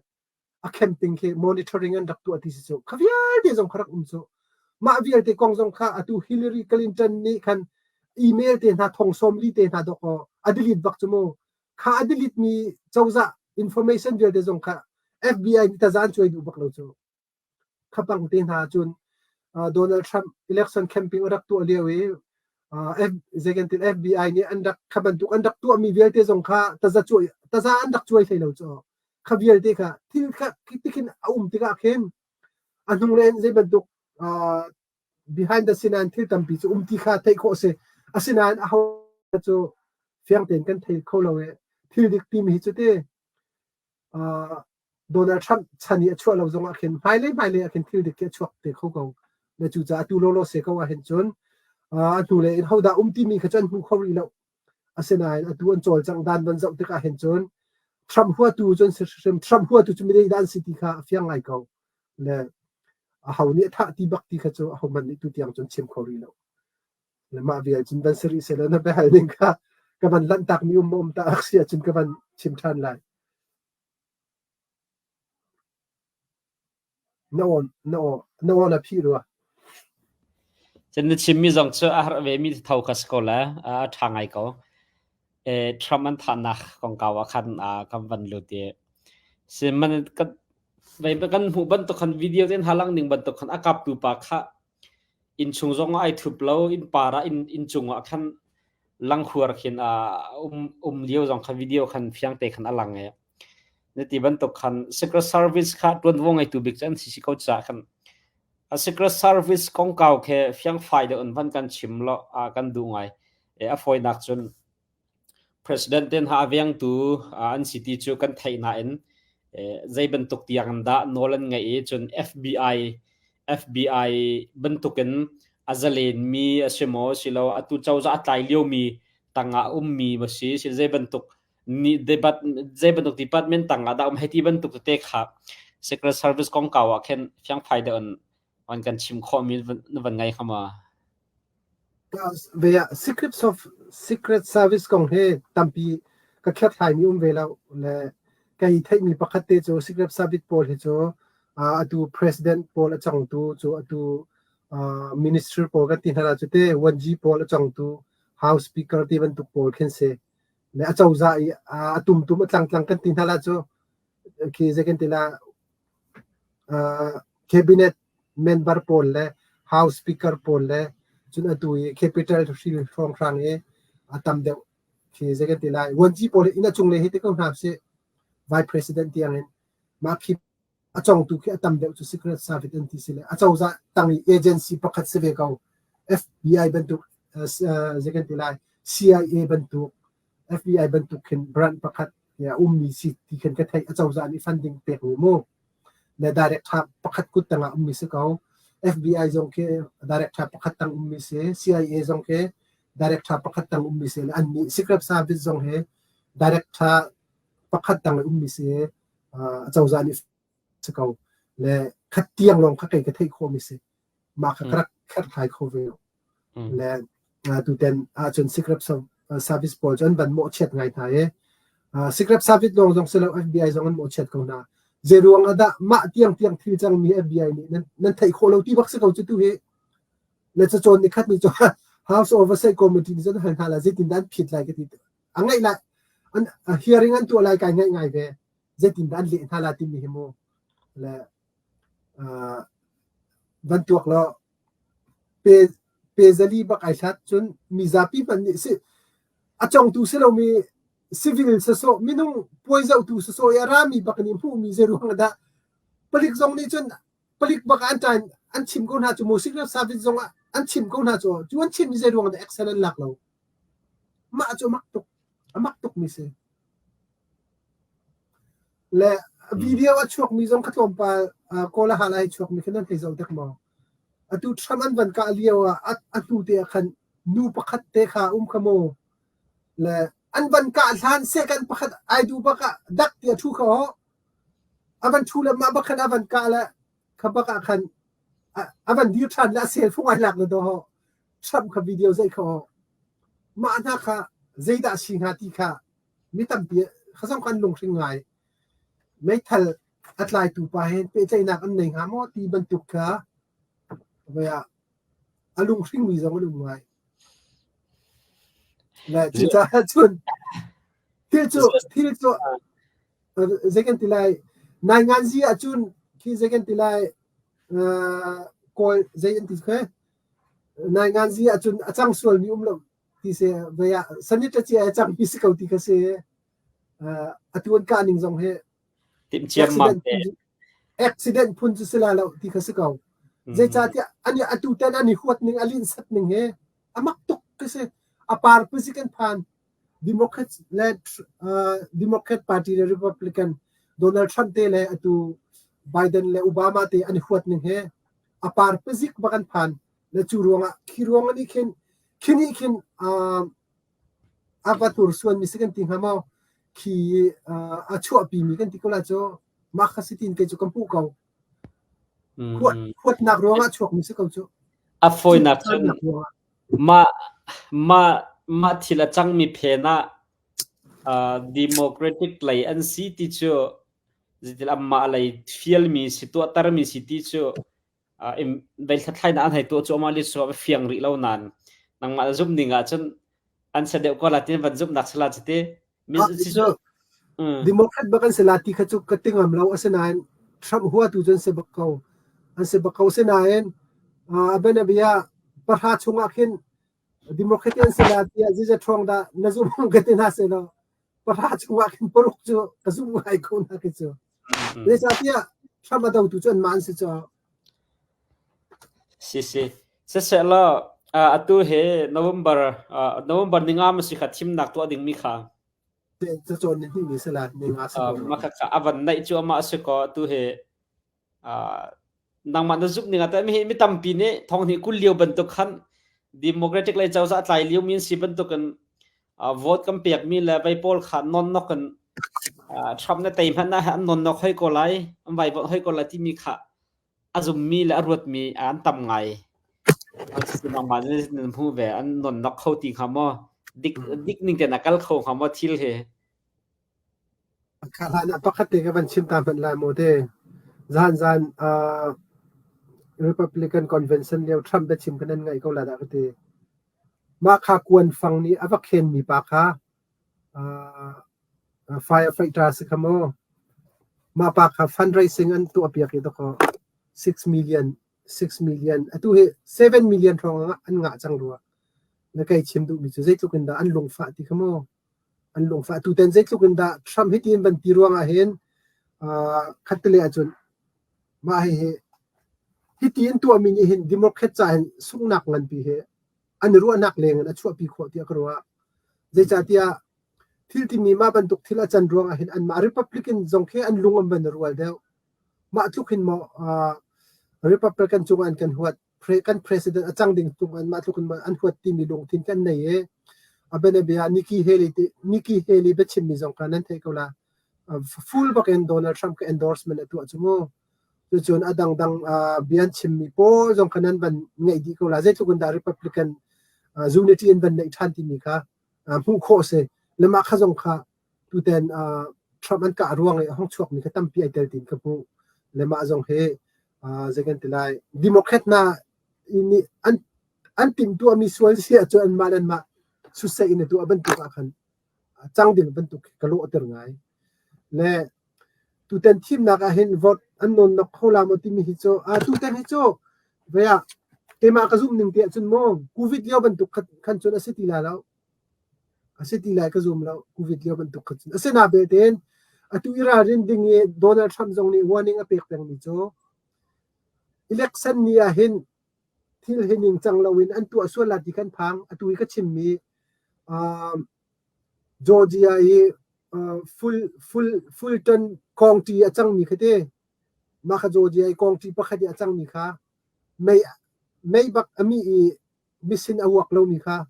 [SPEAKER 2] a camping khi monitoring an rak tuah ti si cu kha vialte zong kha rak um cu mah vialte kong zong kha atu Hillary Clinton nih khan email te hna thong sawm li te hna dok a delete bak cu mu kha a delete mi cozah information vialte zong kha FBI nih tazan cuai duh bak lo cu Khapang te hna cun Donald Trump election campaign a rak tuah lio i zeikantin FBI nih an rak kha bantuk an rak tuahmi vialte zong kha taza cuai taza an rak cuai hlei lo cu kha vialte kha thil kha tikhin a um tikah khin a hnung le zei bantuk behind the scene an thil tampi cu um ti kha theih khawh si asinain aho cu fiang tein kan thei kho lo i thil dik timi hi cu ti Donald Trump chan i a chuah lo zong ah khin hmailei hmailei ah khin thil dik khi a chuak te kho ko. Na cucaah atu lawlaw se ko ah hin cun a hnu le in hodah um timi kha cu an hmu kho rih lo. Asinain atu an cawlcangh dan van zoh tikah hin cun Trump huatu cun si hrim Trump huatu cu midei dah an si ti kha a fiang ngai ko. Le aho nih a thah ti bak ti kha cu aho hmanh nih tu tiang cun chim kho rih lo. Le mah vial cun van si rih sehlaw na biahal ning kha ka van lanhtak mi um um ta si ahcun ka van chim ṭhan lai. Na aw na aw na aw na phih rua.
[SPEAKER 1] Cun na chimmi zong cu a har vemi tho kha si ko le a ṭha ngai ko. E, Trump an thahnak kongkau ah khan kan van lut i sihman kan kan hmuh bantuk khan video ten halang ning bantuk khan a kaptu pa kha inn chung zong ah ai thup lo inn par ah inn inn cung ah khan langhuar khin a um um lio zong kha video khan fiang te khan a lang i na ti bantuk khan secret service kha ṭuanvo ngeitu bik cu an si si ko caah khan. A Secret Service kongkau khi fiangfai deuh in van kan chim law a kan duh ngai. A fawinak cun President te hna a vengtu an si ti cu kan theih nain zei bantuk tiang in dah nawl an ngeih i cun FBI FBI bantukin a zalenmi a si maw silo atu cozah a tlai liomi tangah a ummi ma si sil zei bantuk ni debat zei bantuk department tangah dah um hei ti bantuk tete kha Secret Service kongkau ah khin fiangfai deuh in on kan chim khawhmi na van ngai hnga ma?
[SPEAKER 2] Ve ah Secret of Secret Service kong hi tampi ka kherhhlaimi um ve lo le kei theihmi pakhat te cu Secret Service pawl hi cu atu president pawl a cangtu cu atu minister pawl kan ti hna la cu te 1G pawl a cangtu House Speaker ti bantuk pawl khin si le a cozah i a tumtum a tlangtlang kan ti hna la cu khi zei kan ti la Cabinet member pawl le House Speaker pawl le cun atu i Capitol Hill hrawnghrang i a tam deuh khi zei kan ti lai vuanci pawl hi inn a cunglei hi ti ko hna usih Vice President tiang in mah khi a congtu khi a tam deuh cu Secret Service an ti si le a cozah tang i agency pakhat si ve ko FBI bantuk zei kan ti lai CIA bantuk FBI bantuk khin branch pakhat a ummi si ti khin ka theih. Acozah nih funding pek mi mu. Le director pakhat kut tangah ummi si ko. FBI zong khi director pakhat tang ummi si. CIA zong khi director pakhat tang ummi si. An nih Secret Service zong hi director pakhat tang ummi si. Acozah nih si ko. Le khat tiang lawng kha kei ka theih khawhmi si. Mah kha ka rak kherhhlai kho ve lo. Le tuten ahcun Secret Service pawl cu an van mawhchiat ngai hna i Secret Service lawng zong si lo FBI zong an mawhchiat ko hna. Zei ruang ah dah mah tiangtiang thil cangmi FBI nih nan, nan theih khawh lo ti bak si ko cu tu hi. Le cacawn ni khat ni cu House Oversight Committee nih cun hal hna la zeitin dah an phit lai ka ti. A ngaih lai an hearing an tuah lai kai ngaih ngai ve. Zeitin dah an leh hna la timi hi mu. Le van tuak law Pe, pe zali bak ai hlat cun mizapi hmanh nih si a congtu si lomi civil sasawh minung puai zohtu sasawh i a rami bak nih hmuhmi zei ruang dah palik zong nih cun palik bak an ṭan an chim ko hna cu mu secret service zong ah an chim ko hna cu cu an chim mi zei ruang dah action an lak lo mah cu mak tuk a mak tuk mi si Le video a chuakmi zong kha tlawmpal kawl a hal ai chuakmi kha nan hei zoh dek maw? Atu Trump an van kah lio ah a hnu te ah khan nu pakhat te kha um kha mu. Le an van kah hlan second pakhat ai duh bak ah dak ti a ṭhu kha aw. A van ṭhu le mah bak khan a van kah le kha bak ah khan a van dir ṭhan le a cell phone ai lak le dawh. Trump kha video zeih kha aw. Mah hna kha zeidah si hnga ti kha mi tampi kha zong kan lunghring ngai. Meithal a tlaitu pa he pehtlaihnak an nei hnga maw ti bantuk kha voi ah a lunghringmi zong an um ngai. Le cucaah cun thil cu thil cu zei kan ti lai nainganzi ahcun khi zei kan ti lai kawl zei an ti khe nainganzi ahcun a cang sualmi um lo ti si vei ah sanit a cia a cang mi si ko ti kha si atu an kah ning zong hi
[SPEAKER 1] timhciam te
[SPEAKER 2] accident phun cu si la lo ti kha si ko zeicahtiah ani atu ten ani huat ning a lin sat ning he amak tuk ka si a par pusi kan phan Democrat le Democrat Party le Republican Donald Trump te le atu Biden le Obama te an huat ning he a par pazik bak an phan Le cu ruangah khi ruang nih khin khi nih khin a va hnursuanmi si kan ti hnga maw? Khi a chuahpimi kan ti ko lai cu mah kha si tiin kei cu ka hmuh ko. Huat, huatnak ruangah chuakmi si ko cu.
[SPEAKER 1] A fawinak cun mah mah mah thil a cangmi phen ah uh, democratic lei an si ti cu zeitil amah lei fialmi si tuahtermi si ti cu dei hlathlainak an hei tuah cuahmah li cu a fiang rih lo nain nangmah na zumh ning ahcun an si deuh ko la tin van zumhnak si la cuti
[SPEAKER 2] Democrat bak an si la ti kha cu ka ti ngam lo asinain Trump huatu cu an si bak ko an si bak ko asinain a bianabia pahra chungah khin Democrat an si la tiah zeizat ṭhawng dah na zumh ka ti hna seh law pahra chungah khin paruk cu ka zumh ngai ko na khi cu. Zeicahtiah Trump a dotu cu anmah an si caah.
[SPEAKER 1] Si si. Siseh law atu hi November November ninga ma si kha thimnak tuah dingmi kha.
[SPEAKER 2] Cacawn ni hnih ni si lai, ninga si ko.
[SPEAKER 1] Mah kha a van naih cu amah a si ko atu hi nangmah na zumh ning ah teh mi tampi nih thonghnih 20 lio bantuk khan Democratic lei cozah tlai lio mi an si bantukin vote kan pekmi le vei pawl kha nonnok in Trump na tei hmanh ah an nonnok hoi ko lai, an vaivuanh hoi ko lai timi kha a zummi le a ruatmi an tam ngai. Nangmah nan hmuh ve an nonnok kho ti hnga maw? Dik dik ning tein a kal kho hnga maw thil hi?
[SPEAKER 2] Kha hlan ah pakhat te ka van chim ta hmanh lai maw te. Zan zan uh, Republican Convention lio Trump biachim kan nan ngaih ko la dah ka ti. Mah kha kuan fang nih a va khenmi pa kha uh, firefighter si kha maw. Mah pa kha fundraising an tuahpiak i dakaw 6 million 6 million atu hi 7 million hrawng an ngah cang rua. Na kai chim duhmi cu zeitluk in dah an lungfah ti kha maw. An lungfah. Tutan zeitluk in dah Trump hiti in van ti ruangah hin uh, khattele ahcun mah hihi hiti in tuahmi nih hin Democrat ca hin sunghnak nganpi hi an i ruahnak leng in a chuahpi khawh tiah ka ruah. Zeicahtiah thil timi mah bantuk thil a can ruangah hin anmah Republican zong khi an lung an van i rual deuh. Mah tluk hin maw uh, Republican cungah an kan huat. Pre, kan president a cang ding tung an mah tluk in an huat timi lungthin kan nei i a bianabia Nikki Haley ti Nikki Haley biachimmi zong kha nan theih ko la. Full bak in Donald Trump ka endorsement a tuah cu mu. Cucun a dangdang bia an chimmi pawl zong kha nan van ngaih dih ko la. Zeitluk in dah Republican unity in van neih ṭhan timi kha hmuh khawh si. Le mah kha zong kha tuten Trump an kah ruang i a hung chuakmi kha tampi ai tel tiin ka hmuh. Le mah zong hi zei kan ti lai Democrat hna nih an an timhtuahmi sual si ahcun anmah le anmah sutseh in a tuah bantuk ah khan cang ding bantuk ka lawhter ngai. Le tutan thimnak ah hin vote an nawnnak kho la maw timi hi cu tutan hi cu vei ah keimah ka zumh ning ti ahcun maw COVID lio bantuk khan cun a si ti lai lo. A si ti lai ka zum lo. COVID lio bantuk kha cun. Asinain belte atu i ralrin ding i Donald Trump zong nih warning a pek pengmi cu election ni ah hin thil hi ningcang loin an tuah sual la ti kan phang. Atu i ka chimmi uh, Georgia i uh, full full Fulton County a cangmi kha te mah kha Georgia i county pakhat i a cangmi kha mei mei bak a mi i misin a uak lomi kha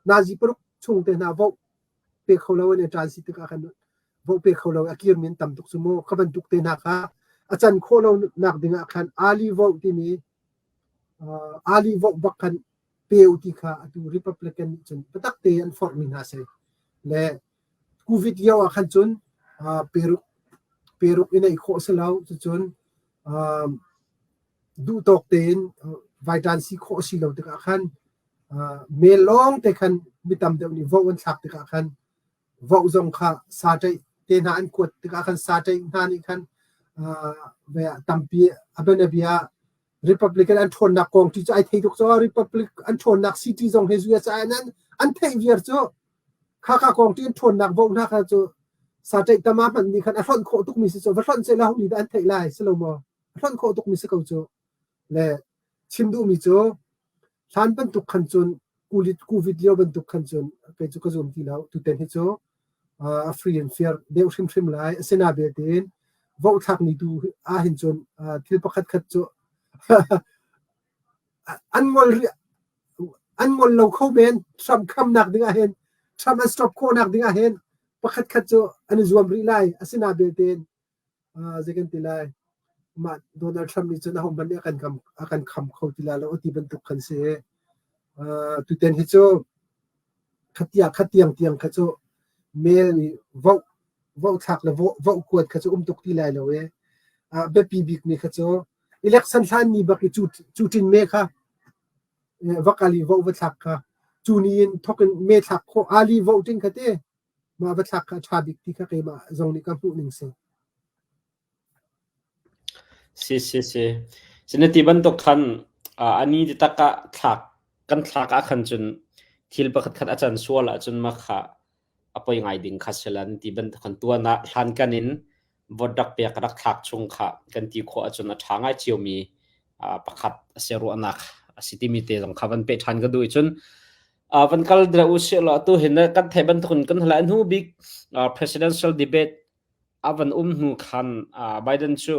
[SPEAKER 2] nazi paruk chung te hna voh pe kho lo an i ṭan si tikah khan voh pe kho lo a kirmi an tam tuk cu mu kha bantuk te hna kha a can khawh lo nak ding ah khan ali voh timi uh, ali voh bak khan peu ti kha atu Republican nih cun biatak te an forhmi hna si le covid lio ah khan cun uh, peruk peruk in ei khawh si lo cucun um, duhtawk tein vaitan si khawh a si lo tikah khan mail lawng te khan mi tam deuh nih vote an thlak tikah khan vote zong kha sa ṭaih te hna an kuat tikah khan sa ṭaih hna nih khan tampi a bianabia Republican an ṭhawnnak kong ti cu ai thei tuk cu Republic an ṭhawnnak city zong he US ah an an theih viar cu kha kha kong ti an ṭhawnnak vote hna kha cu sa ṭaih tama hmanh nih khan a hlonh khawh tukmi si cu va hlonh seh la nih dah an theih lai si lo maw a hlonh khawh tukmi si ko cu. Le chim duhmi cu hlan bantuk khan cun COVID lio bantuk khan cun kei cu ka zum ti lo. Tutan hi cu a free and fair deuh hrimhrim lai. Asina belte in vote thlak ni tu ahhin cun thil pakhat khat cu an ngol an ngol lo kho men. Trump khamnak ding ahhin Trump an stop khawhnak ding ahhin pakhat khat cu an i zuam rih lai. Asina belte in zei kan ti lai mah Donald Trump nih cun ahohmanh nih a kan kam a kan kham kho ti lai lo ti bantuk khan si. Tutan hi cu khatia khatiang tiang kha cu mail i voh voh thlak le voh voh kuat kha cu um tuk ti lai lo e. Biapi bik mi kha cu election hlan ni bak i cu cu tin me kha va kal i voh va thlak kha cu ni in thok in me thlak khawh ali voting kha te Mah va thlak kha a ṭha bik ti kha keimah zong nih ka hmuh ning si.
[SPEAKER 1] Si si si. Sinati bantuk khan ani ti tak ah thlak kan thlak ah khan cun thil pakhat khat a can sual ahcun mah kha a poi ngai ding kha silan ti bantuk khan tuan ah hlan kan in vote rak pek rak thlak chung kha kan ti khawh ahcun a ṭha ngai ciomi pakhat a si ruahnak a si. si timi te zong kha van pe ṭhan ka duh i cun van kal dra u sih law tu hin kan theih bantukin kan hala hnu bik presidential debate a van um hnu khan Biden cu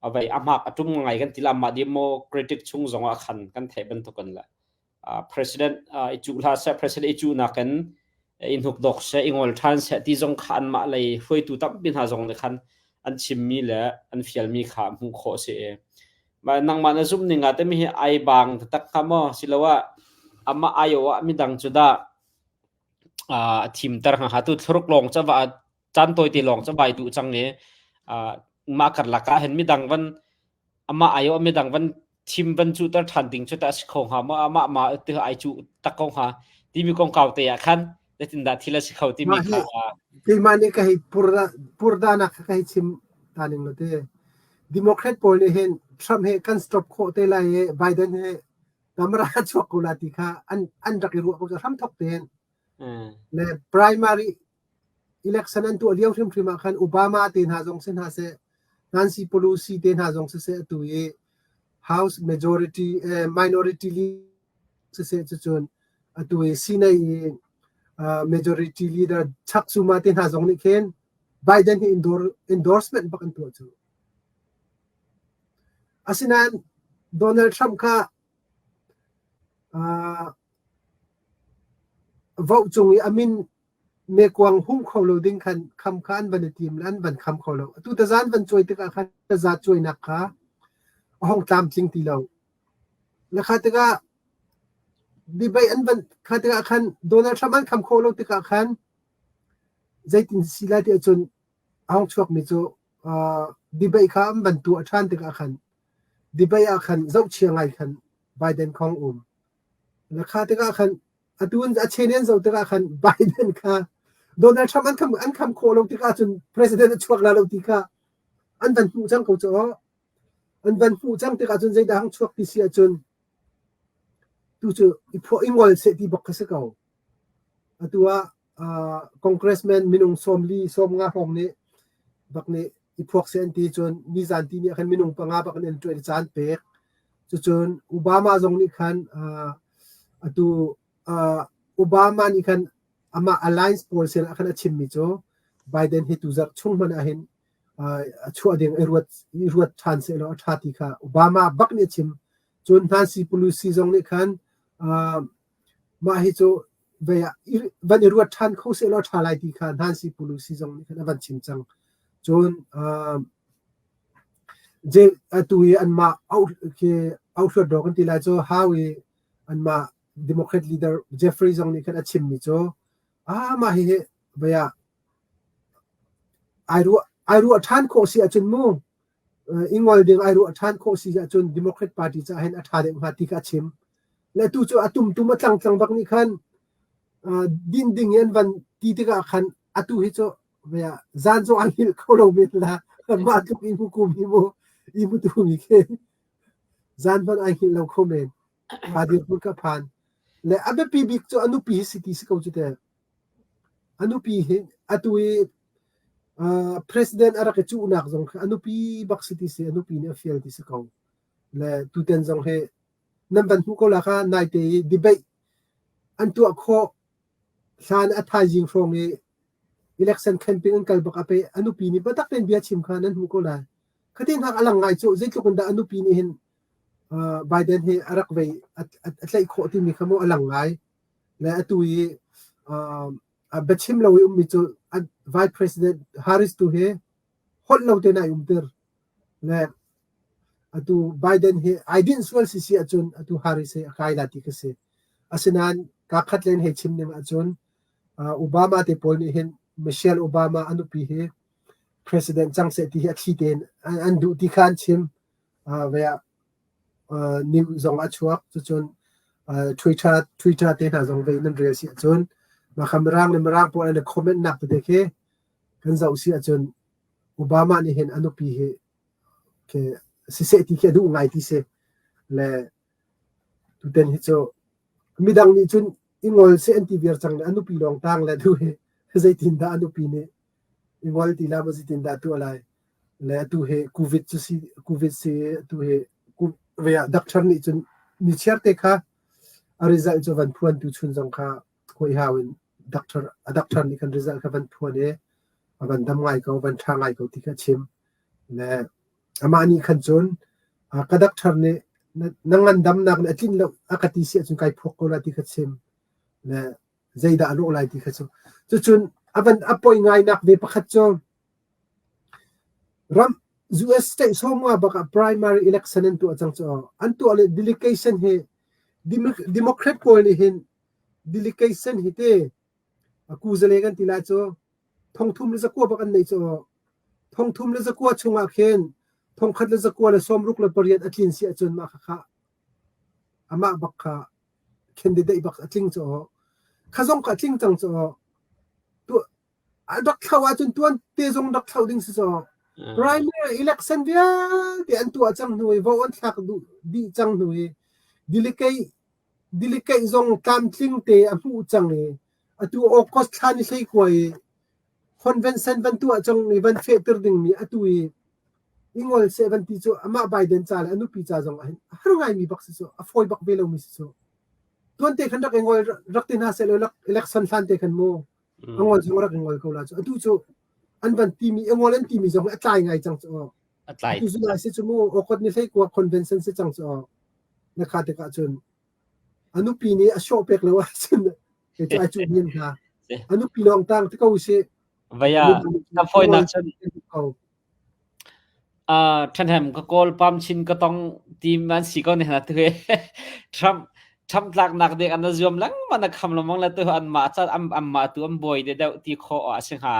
[SPEAKER 1] a vei a hmak a ṭum ngai kan ti la mah Democratic chung zongah khan kan theih bantukin le president i cuh hlah seh president i cuhnak in i hnukdok seh i ngol ṭhan seh ti zong kha anmah lei hruaitu tampi hna zong nih khan an chimmi le an fialmi kha hmuh khawh a si i mah nangmah na zumh ning ah timi hi ai bang taktak hnga maw siloah amah aio ah midang cu dah a thimter hnga tu thluruk lawng ca va caan tawite lawng cu vai duh cang i mah karlak ah hin midang van amah ayo midang van thim van cuhter ṭhan ding cu tah a si kho hnga maw amah ma ti ai cuh tak ko hnga timi kongkau te ah khan zeitindah thil a si kho timi kha
[SPEAKER 2] keimah nih ka hei purdanak ka hei chim ta ning lo te Democrat pawl nih hin Trump he kan stop khawh te lai i Biden he camera chuak ko la ti kha an an rak i ruah ko hram thok tein le primary Election an tuah lio hrimhrim ah khan Obama te hna zong si hna seh, Nancy Pelosi te hna zong siseh atu i House majority minority leader siseh cucun atu i Senate i majority leader Chuck Schumer te hna zong nih khin Biden hi endorsement bak an tuah cu. Asinain Donald Trump kha vote cung i a min mekuang hung kho lo ding khan kham kha an van i tim le an van kham kho lo. Atu tazan van cuai tikah khan taza cuainak kha a hong tlamtling ti lo. Le kha tikah debate an van kha tikah khan Donald Trump an kham khawh lo tikah khan zeitin si lai ti ahcun a hong chuakmi cu debate kha an van tuah ṭhan tikah khan debate ah khan zohchia ngai khan Biden khong um. Le kha tikah khan atu in a chen in zoh tikah khan Biden kha Donald Trump an kham khawh lo tikah cun president a chuak la lo ti kha an van hmuh cang ko cu an van hmuh cang tikah cun zeidah hang chuak ti si ahcun tu cu i phuah i ngol seh ti bak kha si ko atu ah congressman minung 40 50 hrawng nih bak nih i phuak seh an ti cun nizan ti nih khan minung panga bak in an ṭuan caan pek. Cucun Obama zong nih khan atu Obama nih khan amah alliance pawl sin ah khan a chimmi cu Biden hi tuzarh chung hmanh ah hin a chuah ding i ruat i ruat ṭhan sehlaw a ṭha ti kha Obama bak nih a chim. Cun Nancy Pelosi zong nih khan mah hi cu vei ah van i ruat ṭhan kho sehlaw a ṭha lai ti kha Nancy Pelosi zong nih khan a van chim cang. Cun atu i anmah auhluat rawk an ti lai cu how i anmah Democrat leader Jeffrey zong nih khan a chimmi cu ah mah hihi vei ah ai ruah ṭhan khawh si ahcun mu i ngol ding ai ruah ṭhan khawh si ahcun Democrat Party caah hin a ṭha deuh hnga ti kha a chim. Le tu cu a tumtum a tlangtlang bak nih khan din ding in an van ti tikah khan atu hi cu zan zong an hngilh kho lo men la mah tluk i mu kum hi mu i mu tu mi khi zan hmanh ai hngilh lo kho men pa dirhmun ka phan le a biapi bik cu a nupi hi si ti si ko cu te a nupi hi atu i president a rak i cuhnak zong kha a nupi bak si ti si a nupi nih a fial ti si ko le tuten zong hi nan van hmuh ko la kha naite i debate an tuah khawh hlan a thaizing hrawng i election campaign an kal bak a pe a nupi nih biatak tein bia chim kha nan hmuh ko lai khatin hak a lang ngai cu zeitluk in dah a nupi nih hin Biden hi a rak vei a tlaih khawh timi kha mu a lang ngai le atu i biachim lo i ummi cu Vice President Harris tu hi holh lo tein ai umter le atu Biden hi ai dinh sual si si ahcun atu Harris hi a kai la ti ka si asinain ka khat len hei chim ning ahcun Obama te pawl nih hin Michelle Obama a nupi hi president cang seh ti hi a thli tein an duh ti kha an chim ve ah news zong a chuak cucun Twitter Twitter te hna zong ve nan rel si ahcun mah kha mirang le mirang pawl an i comment nak tete khi kan zoh si ahcun Obama nih hin a nupi hi khi siseh ti khi a duh ngai ti si le tuten hi cu midang nih cun i ngol seh an ti viar cang le a nupi lawng tang le tu hi zeitindah a nupi nih i ngol ti la maw zeitindah tuah lai le atu hi covid cu si covid si atu hi ve ah doctor nih cun. Nichiar te kha a result cu van phuan tu chun zong kha hawi hau in doctor a doctor nih khan result kha van phuan i a van dam ngai ko van ṭha ngai ko ti kha chim le amah nih khan cun ka doctor nih na ngandamnak nih a tlinh lo a ka ti si ahcun kai phuak ko la ti kha chim le zeidah a lawh lai ti kha cu cucun a van a poi ngai nak ve pakhat cu ram US state sawmnga bak ah primary election an tuah cang cu an tuah le delegation hi Democrat pawl nih hin delegation hi te kuzale kan ti lai cu thongthum le zakua bak an nei cu thongthum le zakua chungah khin thongkhat le zakua le sawmruk le pariat a tlin si ahcun mah kha amah bak kha candidate bak a tling cu kha zong ka tling cang cu tu rak thlo ahcun tuan te zong rak thlo ding si cu primary election vialte an tuah cang hnu i vote an thlak duh dih cang hnu i delegate delegate zong tlamtling te a hmuh cang i atu August thla ni hlei kua i convention van tuah cang i van fehter dingmi atu i ingol seh van ti cu amah Biden ca le a nupi ca zong ah hin a har ngaimi bak si cu a fawi bak ve lomi si cu tuan te khan rak ingol rak ti hna seh law election hlan te khan mu a ngol zong rak ingol ko la cu atu cu an van timi ingol an timi zong a tlai ngai cang cu
[SPEAKER 1] a tlai
[SPEAKER 2] atu July si cu mu August ni hlei kua convention si cang cu na kha tikah cun a nupi nih a shawh pek lo ahcun kei cu ai cuh hnin hna a nupi lawng tang te ko si
[SPEAKER 1] Vaya ka fawinak cun Ṭhahnem ka kawl pam chin ka tong ti an si ko ne hna tu hi. Trump Trump tlaknak ding an zuam lengmang na kham lengmang le tu anmah ca anmah tu an buai de deuh ti khawh a si hnga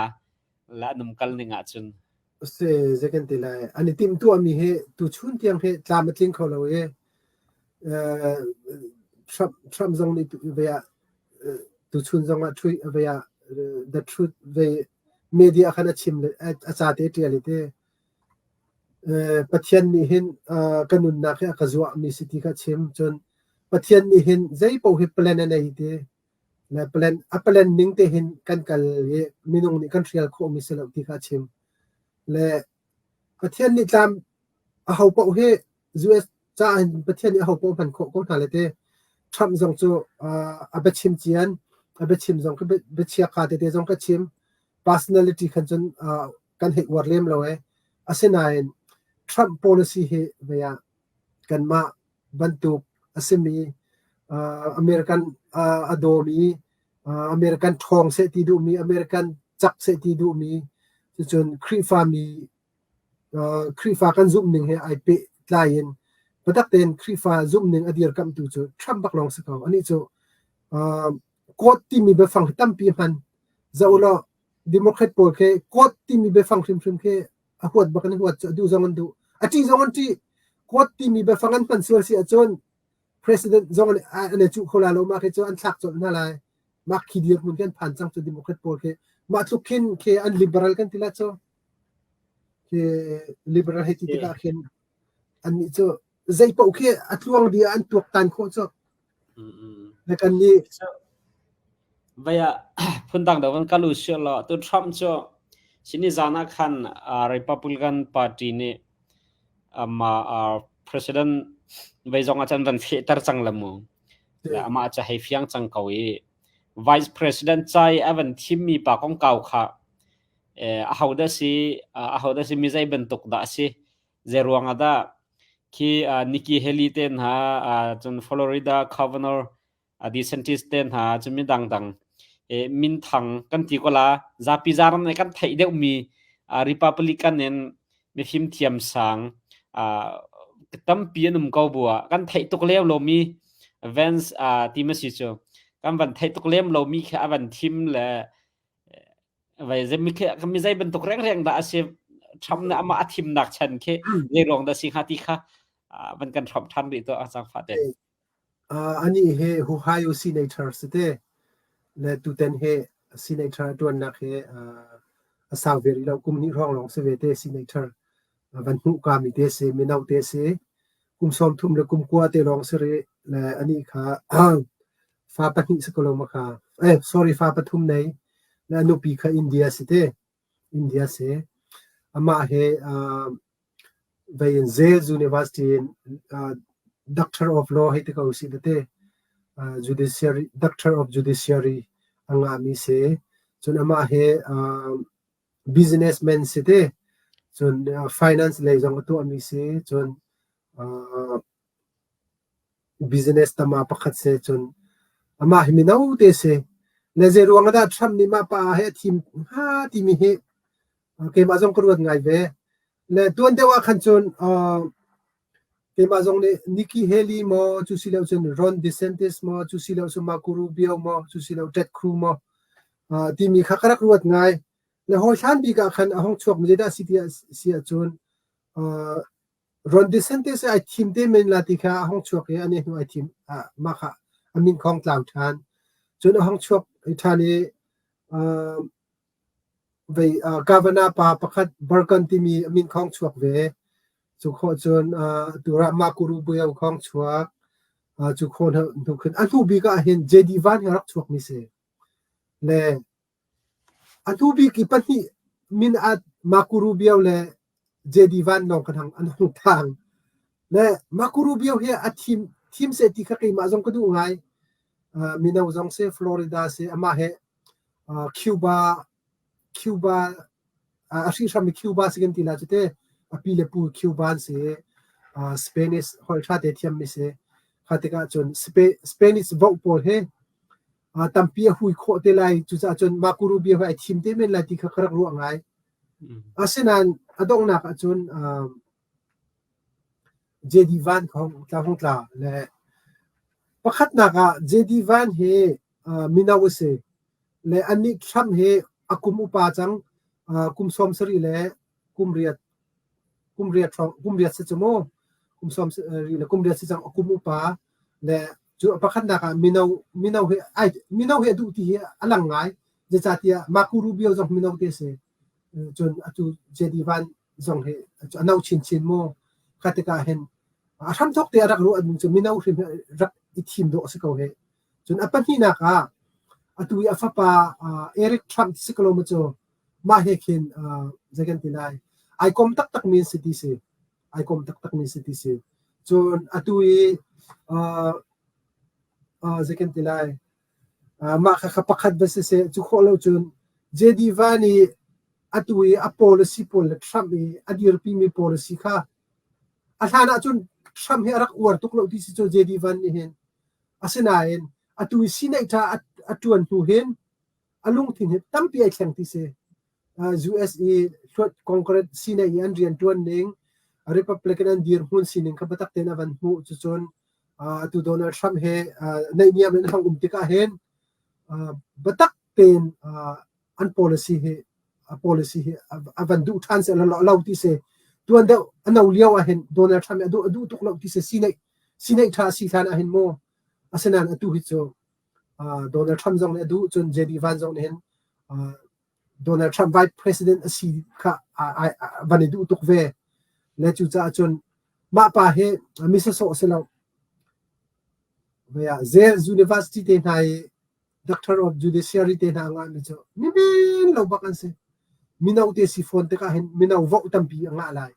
[SPEAKER 1] la num kal ning ahcun.
[SPEAKER 2] Si zei kan ti lai an i timhtuahmi hi tuchun tiang hi tlam a tling kho lo i Trump Trump zong nih ve ah tuchun zong ah ve ah the truth ve media khan a chim a ca te ṭial i te Pathian nih hin ka nunnak hi a ka zuahmi si ti kha chim cun Pathian nih hin zei paoh hi plan a nei ti le plan a plan ning te hin kan kal i minung nih kan hrial khawhmi si lo ti kha a chim le Pathian nih tlam aho paoh hi US caah hin Pathian nih aho paoh hman khawh ko hna le te Trump zong cu a biachim cian a biachim zong biachia kha tete zong ka chim personality khan cun kan hei uar lem lo e asinain Trump policy hi vei ah kanmah bantuk a simi American a dawmi American ṭhawng seh ti duhmi American cak seh ti duhmi cucun Khrihfami Khrihfa kan zumhning he ai pehtlai in biatak tein Khrihfa zumhning a dirkamhtu cu Trump bak lawng si ko. Anih cu court timi biafang hi tampi hman. Zoh ulaw Democrat pawl khi court timi biafang hrimhrim khi a huat bak an huat cu a duh zong an duh. A ṭih zong an ṭih. Court timi biafang an hman sual si ahcun President zong an i cuh kho lai lo. Mah khi cu an thlak colh hna lai. Mah khi dirhmun khi an phan cang cu Democrat pawl khi. Mah tluk khin khi an liberal kan ti la cu. Khi liberal hei ti tikah khin annih cu zei paoh khi a tluang dih ah an tuaktan khawh cu. Le kan nih
[SPEAKER 1] Vai ah phundang deuh kan kal u sih law tu Trump cu sini zan ah khan Republican Party nih amah president vei zong ah cun van fehter cang la mu. Le amah cu hei fiang cang ko i vice president ca i a van thimmi pa kongkau kha ahodah si ahodah si mi zei bantuk dah a si zei ruang ah dah khi Nikki Haley te hna cun Florida governor DeSantis te hna cun mi dangdang minthang kan ti ko la zapi zaram nih kan theih deuhmi Republican in mifim thiam sang tampi an um ko bu ah kan theih tuk lem lomi Vance ti ma si cu kan van theih tuk lem lomi khi a van thim le Vai mi zei bantuk rengreng dah a si Trump nih amah a thimnak chan khi zei ruang dah si hnga ti kha van kan hrawmh ṭhan rih tuah zaangfah tein.
[SPEAKER 2] Anih hi Ohio senator si te le tutan hi senator a ṭuannak hi a sau ve rih lo kum hnih hrawng lawng si ve te senator van hmuh kami te si mino te si kum 30 le kum 9 te lawng si rih le anih kha fa pahnih si ko lo ma kha eh sorry fa pathum nei le a nupi kha India si te India si amah he vei in Yale University in. Doctor of Law hei ti ko usih tete. Judiciary, Doctor of Judiciary a ngahmi si. Cun amah hi businessman si te. Cun finance lei zong a tuahmi si. Cun business tama pakhat si. Cun amah hi mino te si. Le zei ruang ah dah Trump nih mah pa hi a thim hnga timi hi keimah zong ka ruat ngai ve. Le tuan deuh ah khan cun keimah zong nih Nikki Haley maw cu si lo cun Ron DeSantis maw cu si lo cun Marco Rubio maw cu si lo Ted Cruz maw timi kha ka rak ruat ngai. Le hawi hlan bik ah khan a hung chuak mi zeidah si ti si ahcun Ron DeSantis ai thim te men la ti kha a hung chuak i ani hnu ai thim mah kha a min khong tlau ṭhan. Cun a hung chuak ṭhan i Vei governor pa pakhat Bergen timi a min khong chuak ve. Cu khawh cun atu ah Marco Rubio khong chuak. Cu khawh hnu khin a hnu bik ah hin JD Vance hi a rak chuakmi si. Le a hnu bik i pahnih min ah Marco Rubio le JD Vance lawng kan hang an hung thang. Le Marco Rubio hi a thim thim seh ti kha keimah zong ka duh ngai. Mino zong si Florida si amah he Cuba Cuba a hrihhram i Cuba si kan ti lai cu te. A pi le pu Cuba an si i Spanish holh ṭha te thiammi si. Kha tikah cun Spanish vote pawl hi tampi a hui khawh te lai. Cucaah cun Marco Rubio hi ai thim te men lai ti kha ka rak ruah ngai. Asinain a donghnak ahcun JD Van kha hung tla hung tla le pakhatnak ah JD Van hi mino a si. Le anih Trump hi a kum upa cang. Kum 70 le kum riat kum riat hrawng kum riat si cu mu. Kum 70 le kum riat si cang a kum upa le cu pakhatnak ah mino mino hi ai mino hi a duh ti hi a lang ngai. Zeicahtiah Marco Rubio zong mino te si. Cun atu JD Van zong hi a no chinchin mu. Kha tikah hin a hramthawk te a rak ruah ning cu mino hrim hi rak i thim dawh a si ko hih. Cun a pahnihnak ah atu i a fapa Eric Trump si ko lo maw cu mah he khin zei kan ti lai ai kom taktak mi an si ti si. Ai kom taktak mi si ti si. Cun atu i zei kan ti lai mah kha pakhat va siseh cu khawh lo cun JD Van i atu i a policy pawl le Trump i a dirpimi policy kha a hlan ahcun Trump hi a rak uar tuk lo ti si cu JD Van nih hin. Asinain atu i sineih ṭha a ṭuan hnu hin a lungthin hi tampi ai thleng ti si. US i hluat Congress sineih i an rianṭuan ning, Republican an dirhmun sining kha biatak tein a van hmuh. Cucun atu Donald Trump he naihniam in hong um tikah hin biatak tein an policy hi policy hi a van duh ṭhan seh lo ti si. Tuan deuh a no lio ah hin Donald Trump a duh a duh tuk lo ti si sineih sineih ṭha a si hlan ah hin mu. Asinain atu hi cu Donald Trump zong nih a duh cun JD Vance zong nih hin Donald Trump vice president a si kha van i duh tuk ve. Le cucaah cun mah pa hi mi sawsawh si lo. Yale University te hna i Doctor of Judiciary te hna ngah mi cu mimen lo bak an si. Mino te si fawn tikah hin mino vote tampi a ngah lai.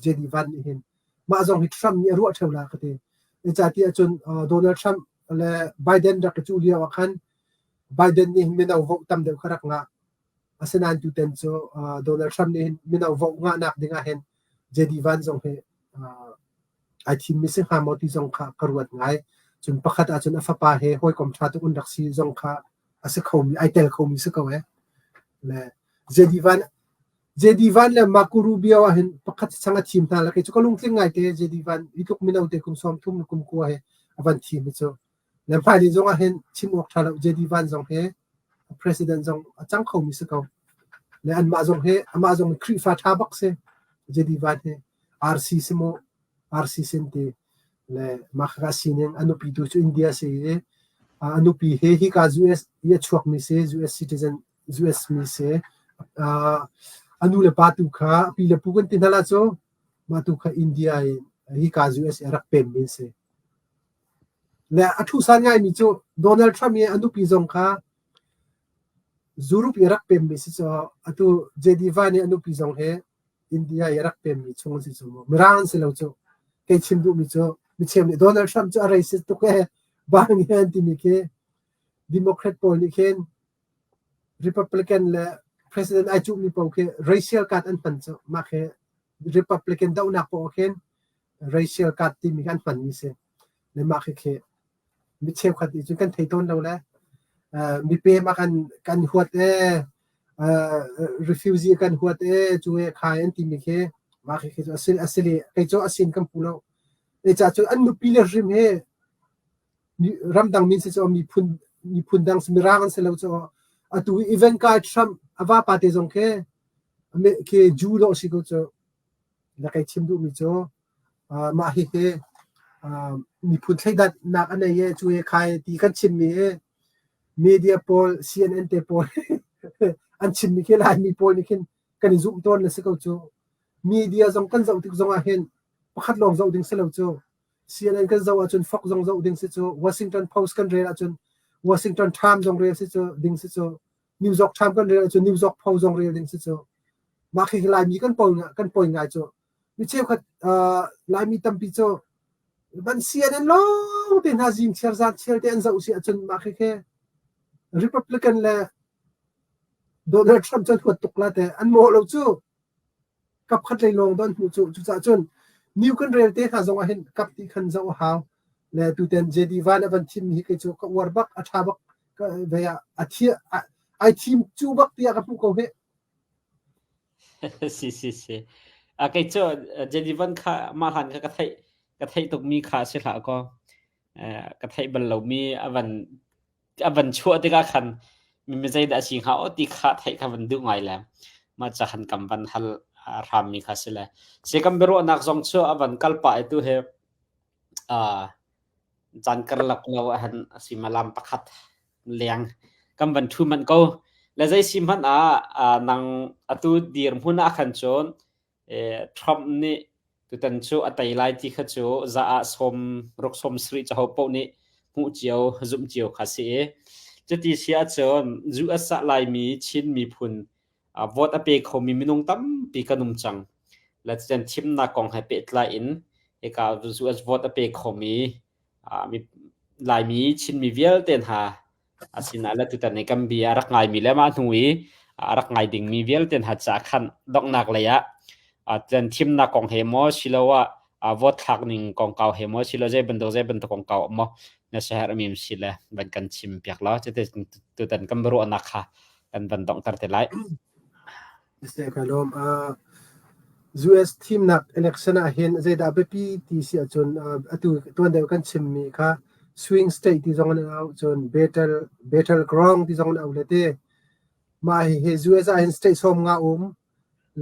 [SPEAKER 2] JD Vance nih hin mah zong hi Trump nih a ruah ṭheo la ka ti. Zeicahtiah cun Donald Trump le Biden rak i cuh lio ah khan Biden nih mino vote tam deuh kha rak ngah. Asinain tutan cu Donald Trump nih hin mino vote ngahnak ding ah hin JD Vance zong hi ai thimmi si hnga maw ti zong kha ka ruat ngai. Cun pakhat ahcun a fapa he hawikom ṭha tuk an rak si zong kha a si khomi, ai tel khomi si ko ee. Le JD Vance JD Vance le Marco Rubio ah hin pakhat chang a thim hna la kei cu ka lungtling ngai te JD Vance hi tluk mino te kum 30 kum kua he a van thim hi cu. Le hmailei zong ah hin chim awk ṭha lo JD Vance zong hi president zong a cang khomi si ko. Le anmah zong hi amah zong Khrihfa ṭha bak si JD Vance hi RC si mu RC sin ti le mah khaka sining a nupi tu cu India si i a nupi hi hika US i a chuakmi si US citizen US mi si a nu le pa tu kha a pi le pu kan ti hna la cu mah tu kha India in hika US i a rak pemmi an si. Le a ṭhusan ngaimi cu Donald Trump i a nupi zong kha Europe i a rak pemmi si cu atu JD Vance i a nupi zong hi India i a rak pemmi chung an si cu mu. Mirang an si lo cu. Kei chim duhmi cu. Micheu nih Donald Trump cu a racist tuk ee bang hi an timi khi Democrat pawl nih khin Republican le President ai cuhmi paoh khi racial card an hman cu mah khi Republican dohnak paoh khin racial card timi khi an hmanmi si. Le mah khi khi mi cheukhat nih cun kan thei tawn lo le mipem a kan huat ee refugee kan huat ee cu ee khai an timi khi mah khi khi cu a si le kei cu a sin kan pu lo. Zeicah cun an nupi le hrim hi ramdang min si cu miphun miphun dang mirang an si lo cu atu Ivanka Trump a vapa te zong khi khi Jew dawh si ko cu na kai chim duhmi cu mah hihi miphun thleidannak a nei e cu he khai ti kan chimmi hi media pawl CNN te pawl an chimmi khi Laimi pawl nih khin kan i zumh tawn na si ko cu. Media zong kan zoh tik zong ah hin pakhat lawng zoh ding si lo cu. CNN kan zoh ahcun Fox zong zoh ding si cu. Washington Post kan rel ahcun Washington Times zong rel si cu ding si cu. New York Times kan rel ahcun New York Post zong rel ding si cu. Mah khi Laimi kan poi kan poi ngai cu. Mi cheukhat Laimi tampi cu van CNN lawng te hna zing chiar zan chiar te an zoh si ahcun mah khi khi Republican le Donald Trump cu an huat tuk la te an mawh lo cu kap khat lei lawng don hmuh cu cucaah cun new kan rel te hna zong ah hin kap ti khan zoh a hau le tuten JD Van a van thim mi hi kei cu ka uar bak a tha bak ka ve ah a thi ai thim cu bak tiah ka hmuh ko he
[SPEAKER 1] Si si si. A kei cu JD Van kha mah hlan kha ka theih ka theih tuk mi kha si hlah kaw ka theih bal lomi a van a van chuah tikah khan mi zeidah a si hnga aw ti kha theih kha van duh ngai le mah ca khan kam van hal hrammi kha si le si kan biaruahnak zong cu a van kal pah i tu hi caan karlak lo ahhan a suimilam pakhat leng kan van ṭhu manh ko. Le zei si hmanh ah nang atu dirhmun ah khan cun Trump nih tutan cu a tei lai ti kha cu za ah 60 70 caho paoh nih hmuh cio zumh cio kha si i cuti si ahcun US ah Laimi Chin miphun vote a pe khomi minung tampi kan um cang. Le cutin thimnak kong he pehtlai in hika US vote a pe khomi Laimi Chinmi vialte hna Asinain le tutan i kan bia a rak ngaimi le mah hnu i a rak ngai dingmi vialte hna caah khan donghnak lei ah tutan thimnak kong he maw siloah vote thlak ning kongkau he maw silo zei bantuk zei bantuk kongkau maw na siaherhmi si le van kan chim piak law cuti tutan kan biaruahnak kha kan van donghter te lai.
[SPEAKER 2] Seh ka lawm. US thimnak election ah hin zeidah biapi ti si ahcun atu tuan deuh kan chimmi kha swing state ti zong an auh cun battle battleground ti zong an auh le te. Mah hihi US ah hin state 50 um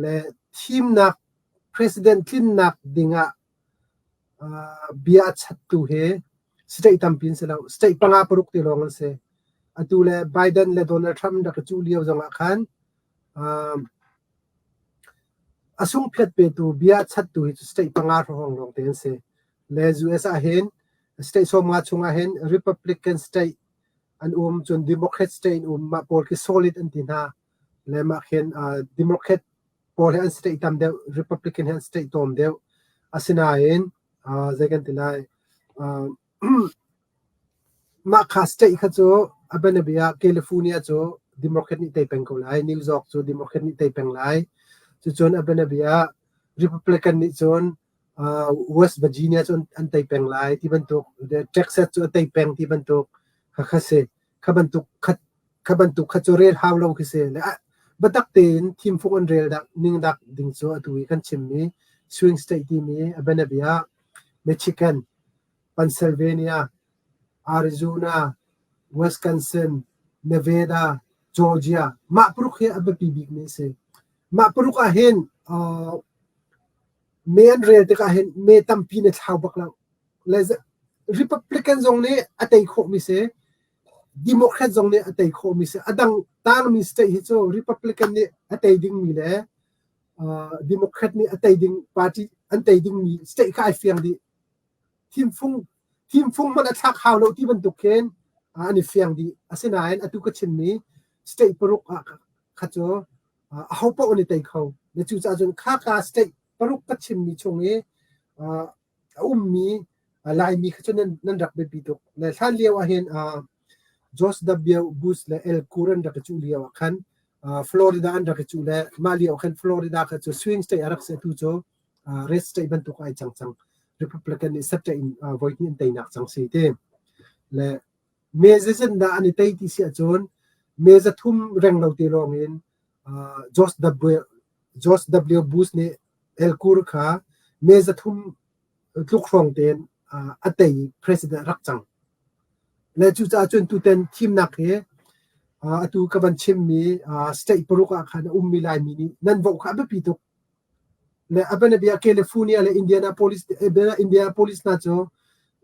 [SPEAKER 2] le thimnak president tlinnak dingah bia a chattu hi state tampi an si lo. State panga paruk te lawng an si. Atu le Biden le Donald Trump rak i cuh lio zongah khan A sungphiat petu bia chattu hi cu state panga hrawng lawngte an si. Le US ah hin state 50 chungah hin Republican state an um cun Democrat state an um mah pawl khi solid an ti hna. Le mah khin Democrat pawl hi an state tam deuh Republican hi an state tlawm deuh. Asinain zei kan ti lai Mah kha state kha cu a bianabia ah California cu Democrat nih tei peng ko lai, New York cu Democrat nih tei peng lai. Cucun a bianabia ah Republican nih cun West Virginia cu an tei peng lai ti bantuk, Texas cu a tei peng ti bantuk kha kha si. Kha bantuk kha, kha bantuk kha cu rel hau lo khi si. Le biatak tein thimfung an rel dak ning dak ding cu atu i kan chimmi swing state timi a bianabia ah Michigan, Pennsylvania, Arizona, Wisconsin, Nevada, Georgia mah paruk hi a biapi bikmi a si. Mah paruk ah hin me an rel tikah hin me tampi na thlau bak lo. Le Republican zong nih a tei khawhmi si. Democrat zong nih a tei khawhmi si. A dang tangmi state hi cu Republican nih a tei dingmi le Democrat nih a tei ding party an tei dingmi state kha ai fiang dih. Thimfung thimfung hmanh a thlak hau lo ti bantuk khin an i fiang dih. Asinain atu ka chimmi state paruk ah kha cu aho paoh an i tei kho. Na cucaah cun khaka state paruk ka chimmi chung i a ummi Laimi kha cu nan rak biapi tuk. Le hlan lio ah hin George W. Bush le Al Gore an rak i cuh lio ah khan Florida an rak i cuh le mah lio ah khan Florida kha cu swing state a rak si. Atu cu red state bantuk ai cang cang. Republican nih state in voi hnih an teinak cang si ti. Le me zeizat dah an i tei ti si ahcun me 300 reng lo te lawng in George W. George W. Bush nih Al Gore kha me 300 tluk hrawng tein a tei i president a rak cang. Le cucaah cun tutan thimnak hi atu ka van chimmi state paruk ah khan a ummi Laimi nih nan vote kha a biapi tuk. Le a bianabia California le Indianapolis, Indianapolis hna cu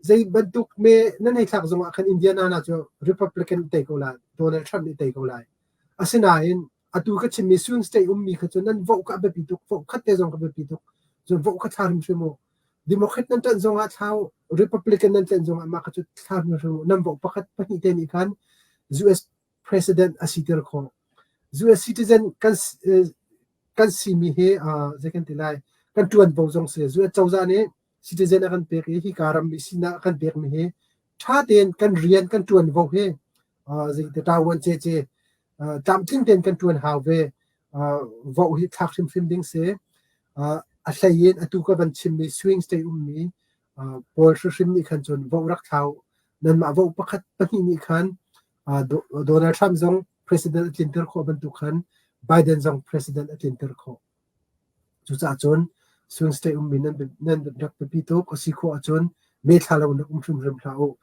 [SPEAKER 2] zei bantuk me nan hei thlak zongah khan Indiana hna cu Republican tei ko lai, Donald Trump nih tei ko lai. Asinain atu ka chimmi swing state ummi kha cu nan vote kha a biapi tuk vote khat te zong ka biapi tuk cun vote kha thla hrimhrim u. Democrat nan ṭanh zongah thlau, Republican nan ṭanh zongah mah kha cu thla hrimhrim u. Nan vote pakhat pahnih te nih khan US president a siter khawh. US citizen kan simi hi zei kan ti lai, kan ṭuanvo zong si. US cozah nih citizen a kan pek i hika rammi sinak a kan pekmi hi ṭha tein kan rian kan ṭuanvo hi zei te ṭavuan cece tlamtling tein kan ṭuan hau ve. Vote hi thlak hrimhrim ding si. A hlei in atu ka van chimmi swing state ummi pawl hrimhrim nih khan cun vote rak thlau. Nanmah vote pakhat pahnih nih khan Donald Trump zong president a tlinter khawh bantuk khan Biden zong president a tlinter khawh. Cucaah cun swing state ummi nan rak biapi tuk. A si khawh ahcun me thla lo in rak um hrimhrim hlah u.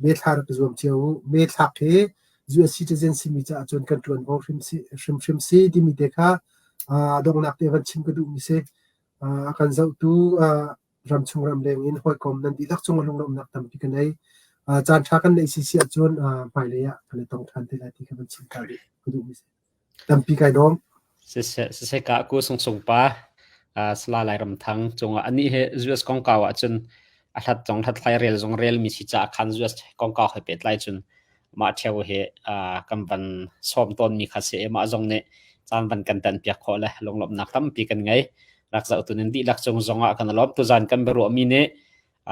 [SPEAKER 2] Me thla rak i zuam cio u. Me thlak hi US citizen simi caah cun kan ṭuanvo hrimhrim si timi te kha donghnak te van chim ka duhmi si. A kan zohtu ramchung ramleng in hawikom nan dihlak cung ah lunglawmhnak tampi ka nei. Caan ṭha kan neih sisi ahcun hmailei ah kan i tong ṭhan te lai ti kha van chim ta ka duhmi si. Tampi kai lawm.
[SPEAKER 1] Siseh, siseh ka ku sung sung pa Sala Lairam Thang cungah anih hi US kongkau ahcun a hlat zong hlathlai rel zong relmi si caah khan US kongkau he pehtlai cun mah ṭheo hi kan van sawm tawnmi kha si i mah zong nih caan van kan tan piak khawh le lunglawmhnak tampi kan ngei. Rak zohtu nan dihlak cung zongah kan lawm. Tuzan kan biaruahmi nih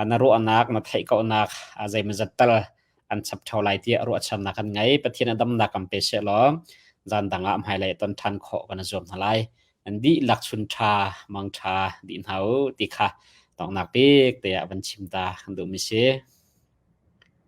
[SPEAKER 1] na ruahnak, na theih kohnak zeimawzat tal an chap ṭheo lai tiah ruahchannak kan ngei. Pathian a damnak kan pe seh law zan dang ah hmailei ton ṭhan khawh kan i zuam hna lai. Nan dihlak chun ṭha, mang ṭha dih hna u ti kha donghnak bik te ah van chim ta kan duhmi si.